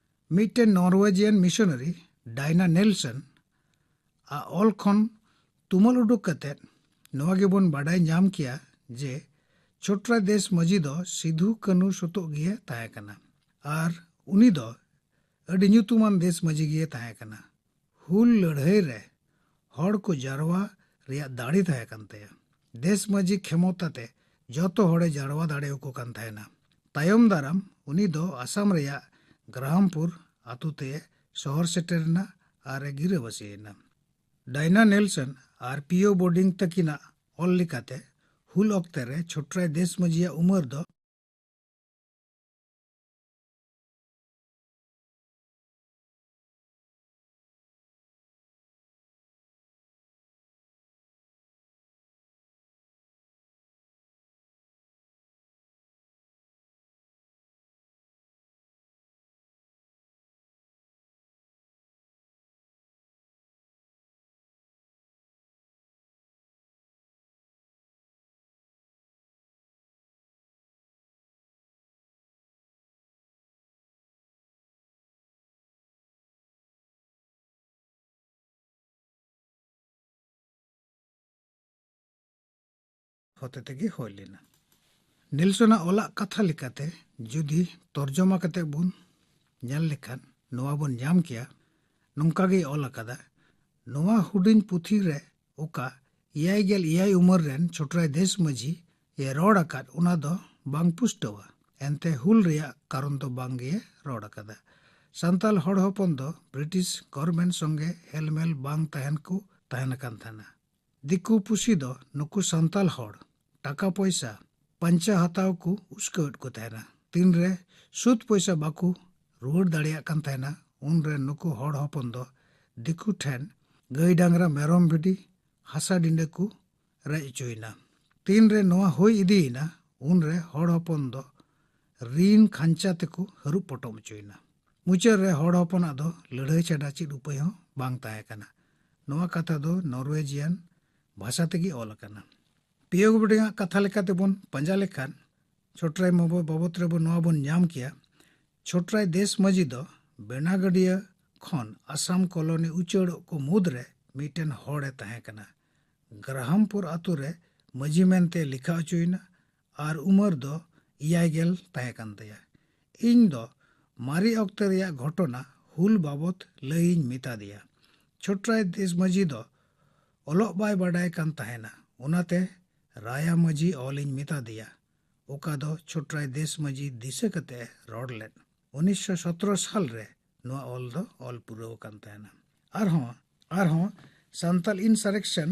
ᱢᱤᱫᱴᱮᱱ ᱱᱚᱨᱣᱮᱡᱤᱭᱟᱱ ᱢᱤᱥᱚᱱᱟᱨᱤ ᱰᱟᱭᱱᱟ ᱱᱮᱞᱥᱚᱱ ᱟᱜ ᱚᱞ ᱠᱷᱚᱱ ᱛᱩᱢᱟᱹᱞ ᱩᱰᱩᱠ ᱠᱟᱛᱮ ᱱᱚᱣᱟ ᱜᱮᱵᱚᱱ ᱵᱟᱰᱟᱭ ᱧᱟᱢ ᱠᱮᱭᱟ ᱡᱮ ᱪᱷᱳᱴᱨᱟᱭ ᱫᱮᱥ ᱢᱟᱹᱡᱷᱤ ᱫᱚ ᱥᱤᱫᱷᱩ ᱠᱟᱹᱱᱦᱩ ᱥᱚᱛᱚᱜ ᱜᱮᱭ ᱛᱟᱦᱮᱸ ᱠᱟᱱᱟ ᱟᱨ ᱩᱱᱤ ᱫᱚ ᱟᱹᱰᱤ ᱧᱩᱛᱩᱢᱟᱱ ᱫᱮᱥ ᱢᱟᱹᱡᱷᱤ ᱜᱮᱭ ᱛᱟᱦᱮᱸ ᱠᱟᱱᱟ᱾ ᱦᱩᱞ ᱞᱟᱹᱲᱦᱟᱹᱭ ᱨᱮ ᱦᱚᱲ ᱠᱚ ᱡᱟᱨᱣᱟ ᱨᱮᱭᱟᱜ ᱫᱟᱲᱮ ᱛᱟᱦᱮᱸ ᱠᱟᱱ ᱛᱟᱭᱟ᱾ ᱫᱮᱥ ᱢᱟᱹᱡᱷᱤ ᱠᱷᱮᱢᱚᱛᱟ ᱛᱮ ᱡᱚᱛᱚ ᱦᱚᱲᱮ ᱡᱟᱨᱣᱟ ᱫᱟᱲᱮᱭᱟᱠᱚ ᱠᱟᱱ ᱛᱟᱦᱮᱱᱟ᱾ ᱛᱟᱭᱚᱢ ᱫᱟᱨᱟᱢ ᱩᱱᱤ ᱫᱚ ᱟᱥᱟᱢ ᱨᱮᱭᱟᱜ ᱜᱨᱟᱦᱟᱢᱯᱩᱨ ᱟᱛᱳ ᱛᱮ ᱥᱚᱦᱚᱨ ᱥᱮᱴᱮᱨ ᱮᱱᱟ ᱟᱨ ᱮ ᱜᱤᱨᱟᱹᱵᱟᱹᱥᱤ ᱮᱱᱟ᱾ ᱰᱟᱭᱱᱟ ᱱᱮᱞᱥᱚᱱ ᱟᱨ ᱯᱤᱭᱳ ᱵᱳᱨᱰᱤᱝ ᱛᱟᱹᱠᱤᱱᱟᱜ ᱚᱞ ᱞᱮᱠᱟᱛᱮ ᱦᱩᱞ ᱚᱠᱛᱮ ᱨᱮ ᱪᱷᱳᱴᱨᱟᱭ ᱫᱮᱥ ᱢᱟᱹᱡᱷᱤᱭᱟᱜ ᱩᱢᱮᱨ ᱫᱚ ᱦᱚᱛᱮ ᱛᱮᱜᱮ ᱦᱩᱭ ᱞᱮᱱᱟ᱾ ᱱᱮᱞᱥᱚᱱᱟᱜ ᱚᱞᱟᱜ ᱠᱟᱛᱷᱟ ᱞᱮᱠᱟᱛᱮ ᱡᱩᱫᱤ ᱛᱚᱨᱡᱚᱢᱟ ᱠᱟᱛᱮ ᱵᱚᱱ ᱧᱮᱞ ᱞᱮᱠᱷᱟᱱ ᱱᱚᱣᱟ ᱵᱚᱱ ᱧᱟᱢ ᱠᱮᱭᱟ, ᱱᱚᱝᱠᱟ ᱜᱮᱭ ᱚᱞ ᱟᱠᱟᱫᱟ, ᱱᱚᱣᱟ ᱦᱩᱰᱤᱧ ᱯᱩᱛᱷᱤ ᱨᱮ ᱚᱠᱟ ᱮᱭᱟᱭ ᱜᱮᱞ ᱮᱭᱟᱭ ᱩᱢᱮᱨ ᱨᱮᱱ ᱪᱷᱳᱴᱨᱟᱭ ᱫᱮᱥ ᱢᱟᱹᱡᱷᱤ ᱮ ᱨᱚᱲ ᱟᱠᱟᱫ, ᱚᱱᱟ ᱫᱚ ᱵᱟᱝ ᱯᱩᱥᱴᱟᱹᱣᱟ᱾ ᱮᱱᱛᱮ ᱦᱩᱞ ᱨᱮᱭᱟᱜ ᱠᱟᱨᱚᱱ ᱫᱚ ᱵᱟᱝ ᱜᱮ ᱨᱚᱲ ᱟᱠᱟᱫᱟ᱾ ᱥᱟᱱᱛᱟᱞ ᱦᱚᱲ ᱦᱚᱯᱚᱱ ᱫᱚ ᱵᱨᱤᱴᱤᱥ ᱜᱚᱵᱷᱚᱨᱱᱢᱮᱱᱴ ᱥᱚᱸᱜᱮ ᱦᱮᱞᱢᱮᱞ ᱵᱟᱝ ᱛᱟᱦᱮᱱ ᱠᱚ ᱛᱟᱦᱮᱱ ᱠᱟᱱ ᱛᱟᱦᱮᱱᱟ᱾ ᱫᱤᱠᱩ ᱯᱩᱥᱤ ᱫᱚ ᱱᱩᱠᱩ ᱥᱟᱱᱛᱟᱞ ᱦᱚᱲ ᱴᱟᱠᱟ ᱯᱚᱭᱥᱟ ᱯᱟᱧᱪᱟ ᱦᱟᱛᱟᱣ ᱠᱚ ᱩᱥᱠᱟᱹᱣᱮᱫ ᱠᱚ ᱛᱟᱦᱮᱱᱟ᱾ ᱛᱤᱱᱨᱮ ᱥᱩᱫ ᱯᱚᱭᱥᱟ ᱵᱟᱠᱚ ᱨᱩᱣᱟᱹᱲ ᱫᱟᱲᱮᱭᱟᱜ ᱠᱟᱱ ᱛᱟᱦᱮᱱᱟ, ᱩᱱᱨᱮ ᱱᱩᱠᱩ ᱦᱚᱲ ᱦᱚᱯᱚᱱ ᱫᱚ ᱫᱤᱠᱩ ᱴᱷᱮᱱ ᱜᱟᱹᱭ ᱰᱟᱝᱨᱟ ᱢᱮᱨᱚᱢ ᱵᱷᱤᱰᱤ ᱦᱟᱥᱟ ᱰᱤᱸᱰᱟᱹ ᱠᱚ ᱨᱮᱡ ᱦᱚᱪᱚᱭᱮᱱᱟ᱾ ᱛᱤᱱᱨᱮ ᱱᱚᱣᱟ ᱦᱩᱭ ᱤᱫᱤᱭᱮᱱᱟ, ᱩᱱᱨᱮ ᱦᱚᱲ ᱦᱚᱯᱚᱱ ᱫᱚ ᱨᱤᱱ ᱠᱷᱟᱧᱪᱟ ᱛᱮᱠᱚ ᱦᱟᱹᱨᱩᱵ ᱯᱚᱴᱚᱢ ᱦᱚᱪᱚᱭᱮᱱᱟ᱾ ᱢᱩᱪᱟᱹᱫ ᱨᱮ ᱦᱚᱲ ᱦᱚᱯᱚᱱᱟᱜ ᱫᱚ ᱞᱟᱹᱲᱦᱟᱹᱭ ᱪᱷᱟᱰᱟ ᱪᱮᱫ ᱩᱯᱟᱹᱭ ᱦᱚᱸ ᱵᱟᱝ ᱛᱟᱦᱮᱸ ᱠᱟᱱᱟ᱾ ᱱᱚᱣᱟ ᱠᱟᱛᱷᱟ ᱫᱚ ᱱᱚᱨᱣᱮᱡᱤᱭᱟᱱ ᱵᱷᱟᱥᱟ ᱛᱮᱜᱮ ᱚᱞ ᱟᱠᱟᱱᱟ᱾ ᱯᱤᱭᱳᱜ ᱵᱚᱰᱮᱝ ᱟᱜ ᱠᱟᱛᱷᱟ ᱞᱮᱠᱟ ᱛᱮᱵᱚᱱ ᱯᱟᱸᱡᱟ ᱞᱮᱠᱷᱟᱱ, ᱪᱷᱳᱴᱨᱟᱭ ᱢᱚᱵᱚ-, ᱵᱟᱵᱚᱛ ᱨᱮᱵᱚ ᱱᱚᱣᱟ ᱵᱚᱱ ᱧᱟᱢ ᱠᱮᱭᱟ, ᱪᱷᱳᱴᱨᱟᱭ ᱫᱮᱥ ᱢᱟᱹᱡᱷᱤ ᱫᱚ ᱵᱮᱱᱟᱜᱟᱹᱰᱤᱭᱟᱹ ᱠᱷᱚᱱ ᱟᱥᱟᱢ ᱠᱚᱞᱚᱱᱤ ᱩᱪᱟᱹᱲᱚᱜ ᱠᱚ ᱢᱩᱫᱽᱨᱮ ᱢᱤᱫᱴᱮᱱ ᱦᱚᱲᱮ ᱛᱟᱦᱮᱸ ᱠᱟᱱᱟ᱾ ᱜᱨᱟᱦᱟᱢᱯᱩᱨ ᱟᱛᱳ ᱨᱮ ᱢᱟᱹᱡᱷᱤ ᱢᱮᱱᱛᱮ ᱞᱮᱠᱷᱟ ᱦᱚᱪᱚᱭᱮᱱᱟ ᱟᱨ ᱩᱢᱮᱨ ᱫᱚ ᱮᱭᱟᱭ ᱜᱮᱞ ᱛᱟᱦᱮᱸ ᱠᱟᱱ ᱛᱟᱭᱟ᱾ ᱤᱧ ᱫᱚ ᱢᱟᱨᱮ ᱚᱠᱛᱮ ᱨᱮᱭᱟᱜ ᱜᱷᱚᱴᱚᱱᱟ ᱦᱩᱞ ᱵᱟᱵᱚᱛ ᱞᱟᱹᱭᱤᱧ ᱢᱮᱛᱟ ᱫᱮᱭᱟ᱾ ᱪᱷᱳᱴᱨᱟᱭ ᱫᱮᱥ ᱢᱟᱹᱡᱷᱤ ᱫᱚ ᱚᱞᱚᱜ ᱵᱟᱭ ᱵᱟᱰᱟᱭ ᱠᱟᱱ ᱛᱟᱦᱮᱱᱟ, ᱚᱱᱟᱛᱮ ᱨᱟᱭᱟ ᱢᱟᱹᱡᱷᱤ ᱚᱞᱤᱧ ᱢᱮᱛᱟ ᱫᱮᱭᱟ, ᱚᱠᱟ ᱫᱚ ᱪᱷᱳᱴᱨᱟᱭ ᱫᱮᱥ ᱢᱟᱹᱡᱷᱤ ᱫᱤᱥᱟᱹ ᱠᱟᱛᱮ ᱮ ᱨᱚᱲ ᱞᱮᱫ᱾ ᱩᱱᱤᱥᱥᱚ ᱥᱚᱛᱨᱚ ᱥᱟᱞ ᱨᱮ ᱱᱚᱣᱟ ᱚᱞ ᱫᱚ ᱚᱞ ᱯᱩᱨᱟᱹᱣ ᱟᱠᱟᱱ ᱛᱟᱦᱮᱱᱟ᱾ ᱟᱨᱦᱚᱸ, ᱟᱨᱦᱚᱸ ᱥᱟᱱᱛᱟᱞ ᱤᱱᱥᱟᱨᱮᱠᱥᱚᱱ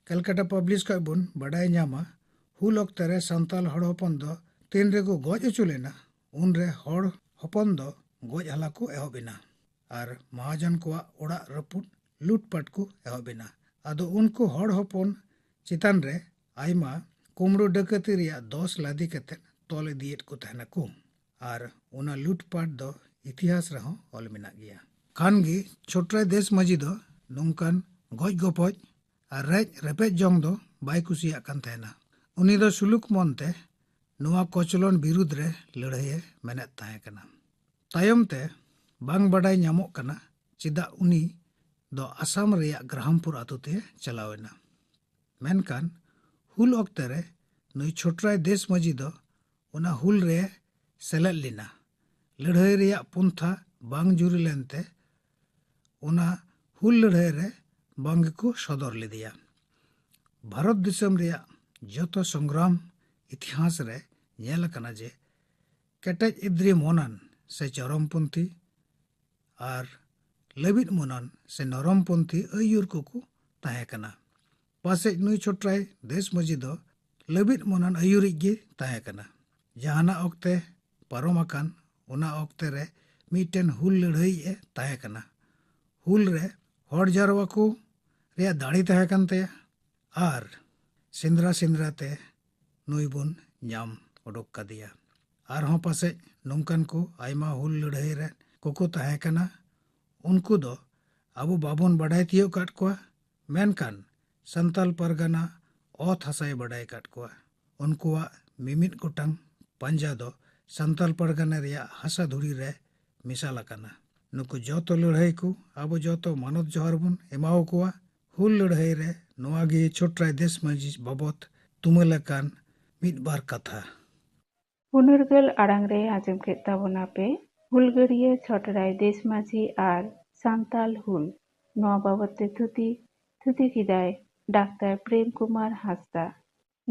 ᱠᱟᱞᱠᱟᱴᱟ ᱯᱟᱵᱽᱞᱤᱥ ᱠᱷᱚᱱ ᱵᱚᱱ ᱵᱟᱰᱟᱭ ᱧᱟᱢᱟ, ᱦᱩᱞ ᱚᱠᱛᱮ ᱨᱮ ᱥᱟᱱᱛᱟᱞ ᱦᱚᱲ ᱦᱚᱯᱚᱱ ᱫᱚ ᱛᱤᱱ ᱨᱮᱠᱚ ᱜᱚᱡ ᱦᱚᱪᱚ ᱞᱮᱱᱟ, ᱩᱱᱨᱮ ᱦᱚᱲ ᱦᱚᱯᱚᱱ ᱫᱚ ᱜᱚᱡ ᱦᱟᱞᱟ ᱠᱚ ᱮᱦᱚᱵ ᱮᱱᱟ ᱟᱨ ᱢᱟᱦᱟᱡᱚᱱ ᱠᱚᱣᱟᱜ ᱚᱲᱟᱜ ᱨᱟᱹᱯᱩᱫ ᱞᱩᱴᱯᱟᱴ ᱠᱚ ᱮᱦᱚᱵ ᱮᱱᱟ᱾ ᱟᱫᱚ ᱩᱱᱠᱩ ᱦᱚᱲ ᱦᱚᱯᱚᱱ ᱪᱮᱛᱟᱱ ᱨᱮ ᱟᱭᱢᱟ ᱠᱩᱢᱲᱩ ᱰᱟᱹᱠᱟᱹᱛᱤ ᱨᱮᱭᱟᱜ ᱫᱚᱥ ᱞᱟᱫᱮ ᱠᱟᱛᱮ ᱛᱚᱞ ᱤᱫᱤᱭᱮᱫ ᱠᱚ ᱛᱟᱦᱮᱱᱟᱠᱚ᱾ ᱟᱨ ᱚᱱᱟ ᱞᱩᱴᱯᱟᱴ ᱫᱚ ᱤᱛᱤᱦᱟᱥ ᱨᱮᱦᱚᱸ ᱚᱞ ᱢᱮᱱᱟᱜ ᱜᱮᱭᱟ᱾ ᱠᱷᱟᱱ ᱜᱮ ᱪᱷᱳᱴᱨᱟᱭ ᱫᱮᱥ ᱢᱟᱹᱡᱷᱤ ᱫᱚ ᱱᱚᱝᱠᱟᱱ ᱜᱚᱡ ᱜᱚᱯᱚᱡ ᱟᱨ ᱨᱮᱡ ᱨᱮᱯᱮᱡ ᱡᱚᱝ ᱫᱚ ᱵᱟᱭ ᱠᱩᱥᱤᱭᱟᱜ ᱠᱟᱱ ᱛᱟᱦᱮᱱᱟ᱾ ᱩᱱᱤ ᱫᱚ ᱥᱩᱞᱩᱠ ᱢᱚᱱᱛᱮ ᱱᱚᱣᱟ ᱠᱚᱪᱞᱚᱱ ᱵᱤᱨᱩᱫᱽ ᱨᱮ ᱞᱟᱹᱲᱦᱟᱹᱭᱮ ᱢᱮᱱᱮᱫ ᱛᱟᱦᱮᱸ ᱠᱟᱱᱟ᱾ ᱛᱟᱭᱚᱢ ᱛᱮ ᱵᱟᱝ ᱵᱟᱰᱟᱭ ᱧᱟᱢᱚᱜ ᱠᱟᱱᱟ ᱪᱮᱫᱟᱜ ᱩᱱᱤ ᱫᱚ ᱟᱥᱟᱢ ᱨᱮᱭᱟᱜ ᱜᱨᱟᱦᱟᱢᱯᱩᱨ ᱟᱛᱳ ᱛᱮ ᱪᱟᱞᱟᱣ ᱮᱱᱟ᱾ ᱢᱮᱱᱠᱷᱟᱱ ᱦᱩᱞ ᱚᱠᱛᱮ ᱨᱮ ᱱᱩᱭ ᱪᱷᱳᱴᱨᱟᱭ ᱫᱮᱥ ᱢᱟᱹᱡᱷᱤ ᱫᱚ ᱚᱱᱟ ᱦᱩᱞ ᱨᱮ ᱥᱮᱞᱮᱫ ᱞᱮᱱᱟ᱾ ᱞᱟᱹᱲᱦᱟᱹᱭ ᱨᱮᱭᱟᱜ ᱯᱚᱱᱛᱷᱟ ᱵᱟᱝ ᱡᱩᱨᱤ ᱞᱮᱱᱛᱮ ᱚᱱᱟ ᱦᱩᱞ ᱞᱟᱹᱲᱦᱟᱹᱭ ᱨᱮ ᱵᱟᱝ ᱜᱮᱠᱚ ᱥᱚᱫᱚᱨ ᱞᱮᱫᱮᱭᱟ᱾ ᱵᱷᱟᱨᱚᱛ ᱫᱤᱥᱚᱢ ᱨᱮᱭᱟᱜ ᱡᱚᱛᱚ ᱥᱚᱝᱜᱨᱟᱢ ᱤᱛᱤᱦᱟᱥ ᱨᱮ ᱧᱮᱞ ᱟᱠᱟᱱᱟ ᱡᱮ ᱠᱮᱴᱮᱡ ᱤᱫᱨᱤ ᱢᱚᱱᱟᱱ ᱥᱮ ᱪᱚᱨᱚᱢᱯᱚᱱᱛᱷᱤ ᱟᱨ ᱞᱟᱹᱵᱤᱫ ᱢᱚᱱᱟᱱ ᱥᱮ ᱱᱚᱨᱚᱢᱯᱚᱱᱛᱷᱤ ᱟᱹᱭᱩᱨ ᱠᱚᱠᱚ ᱛᱟᱦᱮᱸ ᱠᱟᱱᱟ᱾ ᱯᱟᱥᱮᱡ ᱱᱩᱭ ᱪᱷᱚᱴᱨᱟᱭ ᱫᱮᱥ ᱢᱟᱹᱡᱷᱤ ᱫᱚ ᱞᱟᱹᱵᱤᱫ ᱢᱚᱱᱟᱱ ᱟᱹᱭᱩᱨᱤᱡ ᱜᱮ ᱛᱟᱦᱮᱸ ᱠᱟᱱᱟ᱾ ᱡᱟᱦᱟᱱᱟᱜ ᱚᱠᱛᱮ ᱯᱟᱨᱚᱢ ᱟᱠᱟᱱ, ᱚᱱᱟ ᱚᱠᱛᱮ ᱨᱮ ᱢᱤᱫᱴᱮᱱ ᱦᱩᱞ ᱞᱟᱹᱲᱦᱟᱹᱭᱤᱡ ᱮ ᱛᱟᱦᱮᱸ ᱠᱟᱱᱟ᱾ ᱦᱩᱞ ᱨᱮ ᱦᱚᱲ ᱡᱟᱨᱣᱟ ᱠᱚ ᱨᱮᱭᱟᱜ ᱫᱟᱲᱮ ᱛᱟᱦᱮᱸ ᱠᱟᱱ ᱛᱟᱭᱟ ᱟᱨ ᱥᱮᱸᱫᱽᱨᱟ ᱥᱮᱸᱫᱽᱨᱟ ᱛᱮ ᱱᱩᱭ ᱵᱚᱱ ᱧᱟᱢ ᱚᱰᱚᱠ ᱠᱟᱫᱮᱭᱟ᱾ ᱟᱨᱦᱚᱸ ᱯᱟᱥᱮᱡ ᱱᱚᱝᱠᱟᱱ ᱠᱚ ᱟᱭᱢᱟ ᱦᱩᱞ ᱞᱟᱹᱲᱦᱟᱹᱭ ᱨᱮ ᱠᱚᱠᱚ ᱛᱟᱦᱮᱸ ᱠᱟᱱᱟ᱾ ᱩᱱᱠᱩ ᱫᱚ ᱟᱵᱚ ᱵᱟᱵᱚᱱ ᱵᱟᱰᱟᱭ ᱛᱤᱭᱳᱜ ᱠᱟᱫ ᱠᱚᱣᱟ, ᱢᱮᱱᱠᱷᱟᱱ ᱥᱟᱱᱛᱟᱞ ᱯᱟᱨᱜᱟᱱᱟ ᱚᱛ ᱦᱟᱥᱟᱭ ᱵᱟᱰᱟᱭ ᱠᱟᱫ ᱠᱚᱣᱟ᱾ ᱩᱱᱠᱩᱣᱟᱜ ᱢᱤᱢᱤᱫ ᱜᱚᱴᱟᱝ ᱯᱟᱸᱡᱟ ᱫᱚ ᱥᱟᱱᱛᱟᱞ ᱯᱟᱨᱜᱟᱱᱟ ᱨᱮᱭᱟᱜ ᱦᱟᱥᱟ ᱫᱷᱩᱲᱤ ᱨᱮ ᱢᱮᱥᱟᱞ ᱟᱠᱟᱱᱟ᱾ ᱱᱩᱠᱩ ᱡᱚᱛᱚ ᱞᱟᱹᱲᱦᱟᱹᱭ ᱠᱚ ᱟᱵᱚ ᱡᱚᱛᱚ ᱢᱟᱱᱚᱛ ᱡᱚᱦᱟᱨ ᱵᱚᱱ ᱮᱢᱟᱣᱟᱠᱚᱣᱟ᱾ ᱦᱩᱞ ᱞᱟᱹᱲᱦᱟᱹᱭ ᱨᱮ ᱱᱚᱣᱟ ᱜᱮ ᱪᱷᱳᱴᱨᱟᱭ ᱫᱮᱥ ᱢᱟᱹᱡᱷᱤ ᱵᱟᱵᱚᱛ ᱛᱩᱢᱟᱹᱞ ᱟᱠᱟᱱ ᱢᱤᱫ ᱵᱟᱨ ᱠᱟᱛᱷᱟ᱾ ᱯᱩᱱᱩᱨᱜᱟᱹᱞ ᱟᱲᱟᱝ ᱨᱮ ᱟᱸᱡᱚᱢ ᱠᱮᱫ ᱛᱟᱵᱚᱱᱟ ᱯᱮ ᱦᱩᱞᱜᱟᱹᱨᱤᱭᱟᱹ ᱪᱷᱚᱴᱨᱟᱭ ᱫᱮᱥ ᱢᱟᱹᱡᱷᱤ ᱟᱨ ᱥᱟᱱᱛᱟᱞ ᱦᱩᱞ᱾ ᱱᱚᱣᱟ ᱵᱟᱵᱚᱛ ᱛᱮ ᱛᱷᱩᱛᱤ, ᱛᱷᱩᱛᱤ ᱠᱮᱫᱟᱭ ᱰᱟᱠᱛᱟᱨ ᱯᱨᱮᱢ ᱠᱩᱢᱟᱨ ᱦᱟᱸᱥᱫᱟ᱾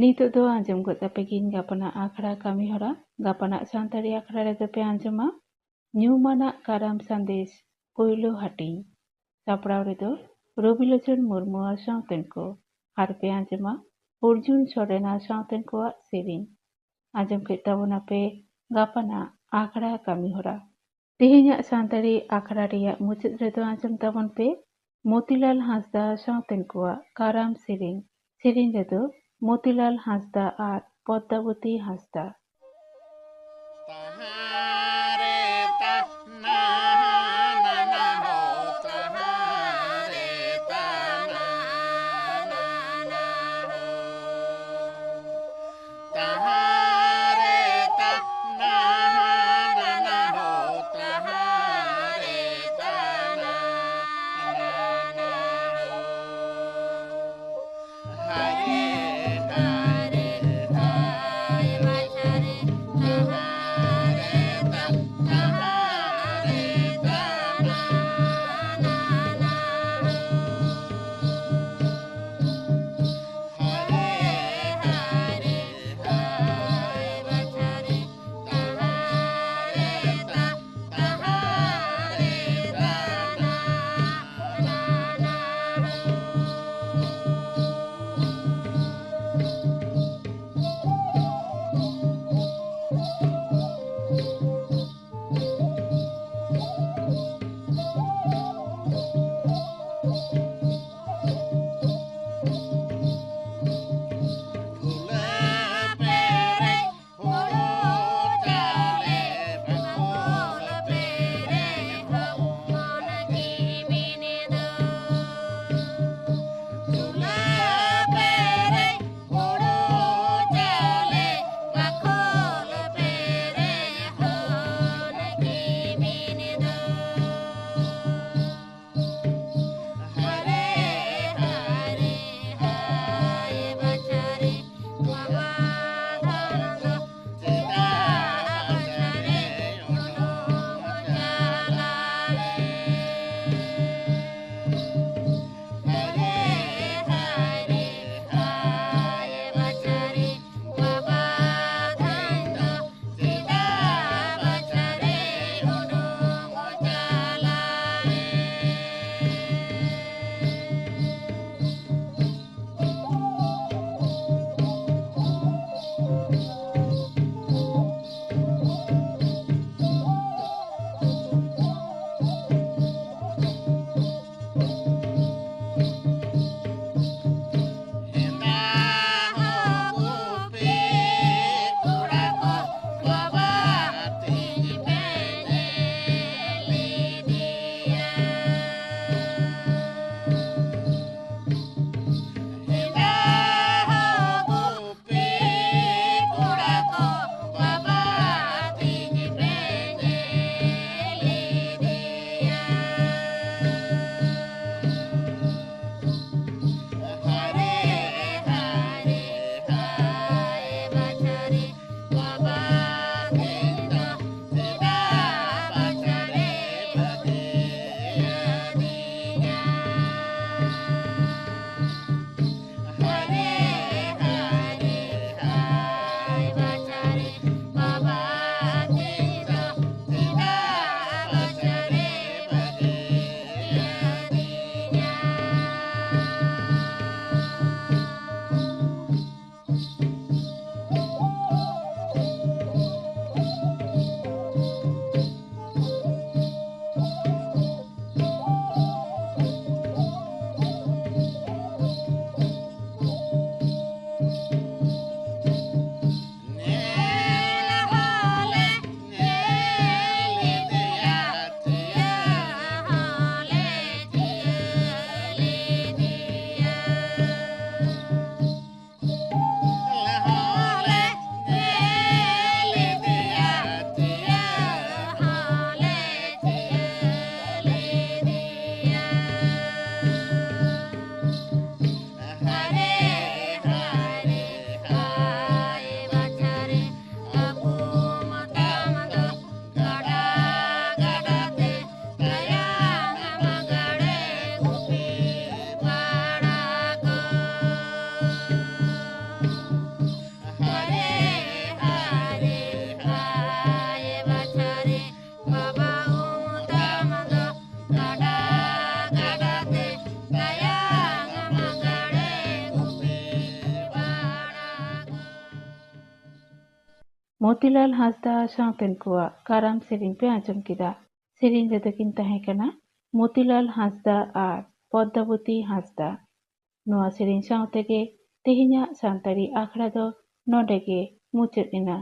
ᱱᱤᱛᱚᱜ ᱫᱚ ᱟᱸᱡᱚᱢ ᱜᱚᱫ ᱟᱯᱮ ᱜᱤᱧ ᱜᱟᱯᱟᱱᱟᱜ ᱟᱠᱷᱲᱟ ᱠᱟᱹᱢᱤ ᱦᱚᱨᱟ᱾ ᱜᱟᱯᱟᱱᱟᱜ ᱥᱟᱱᱛᱟᱲᱤ ᱟᱠᱷᱲᱟ ᱨᱮᱫᱚ ᱯᱮ ᱟᱸᱡᱚᱢᱟ ᱧᱩᱢᱟᱱᱟᱜ ᱠᱟᱨᱟᱢ ᱥᱟᱸᱫᱮᱥ ᱯᱳᱭᱞᱳ ᱦᱟᱹᱴᱤᱧ᱾ ᱥᱟᱯᱲᱟᱣ ᱨᱮᱫᱚ ᱨᱚᱵᱤᱞᱳᱪᱚᱱ ᱢᱩᱨᱢᱩ ᱟᱨ ᱥᱟᱶᱛᱮᱱ ᱠᱚ᱾ ᱟᱨ ᱯᱮ ᱟᱸᱡᱚᱢᱟ ᱚᱨᱡᱩᱱ ᱥᱚᱨᱮᱱ ᱟᱨ ᱥᱟᱶᱛᱮᱱ ᱠᱚᱣᱟᱜ ᱥᱮᱨᱮᱧ᱾ ᱟᱸᱡᱚᱢ ᱠᱮᱫ ᱛᱟᱵᱚᱱᱟ ᱯᱮ ᱜᱟᱯᱟᱱᱟᱜ ᱟᱠᱷᱲᱟ ᱠᱟᱹᱢᱤ ᱦᱚᱨᱟ᱾ ᱛᱮᱦᱮᱧᱟᱜ ᱥᱟᱱᱛᱟᱲᱤ ᱟᱠᱷᱲᱟ ᱨᱮᱭᱟᱜ ᱢᱩᱪᱟᱹᱫ ᱨᱮᱫᱚ ᱟᱸᱡᱚᱢ ᱛᱟᱵᱚᱱ ᱯᱮ ᱢᱚᱛᱤᱞᱟᱞ ᱦᱟᱸᱥᱫᱟ ᱥᱟᱶᱛᱮᱱ ᱠᱚᱣᱟᱜ ᱠᱟᱨᱟᱢ ᱥᱮᱨᱮᱧ᱾ ᱥᱮᱨᱮᱧ ᱨᱮᱫᱚ ᱢᱚᱛᱤᱞᱟᱞ ᱦᱟᱸᱥᱫᱟ ᱟᱨ ᱯᱚᱫᱽᱫᱟᱵᱚᱛᱤ ᱦᱟᱸᱥᱫᱟ᱾ ᱢᱚᱛᱤᱞᱟᱞ ᱦᱟᱸᱥᱫᱟ ᱥᱟᱶᱛᱮᱱ ᱠᱚᱣᱟᱜ ᱠᱟᱨᱟᱢ ᱥᱮᱨᱮᱧ ᱯᱮ ᱟᱸᱡᱚᱢ ᱠᱮᱫᱟ᱾ ᱥᱮᱨᱮᱧ ᱨᱮᱫᱚ ᱠᱤᱱ ᱛᱟᱦᱮᱸ ᱠᱟᱱᱟ ᱢᱚᱛᱤᱞᱟᱞ ᱦᱟᱸᱥᱫᱟ ᱟᱨ ᱯᱚᱫᱽᱫᱟᱵᱚᱛᱤ ᱦᱟᱸᱥᱫᱟ᱾ ᱱᱚᱣᱟ ᱥᱮᱨᱮᱧ ᱥᱟᱶ ᱛᱮᱜᱮ ᱛᱮᱦᱮᱧᱟᱜ ᱥᱟᱱᱛᱟᱲᱤ ᱟᱠᱷᱲᱟ ᱫᱚ ᱱᱚᱰᱮ ᱜᱮ ᱢᱩᱪᱟᱹᱫ ᱮᱱᱟ᱾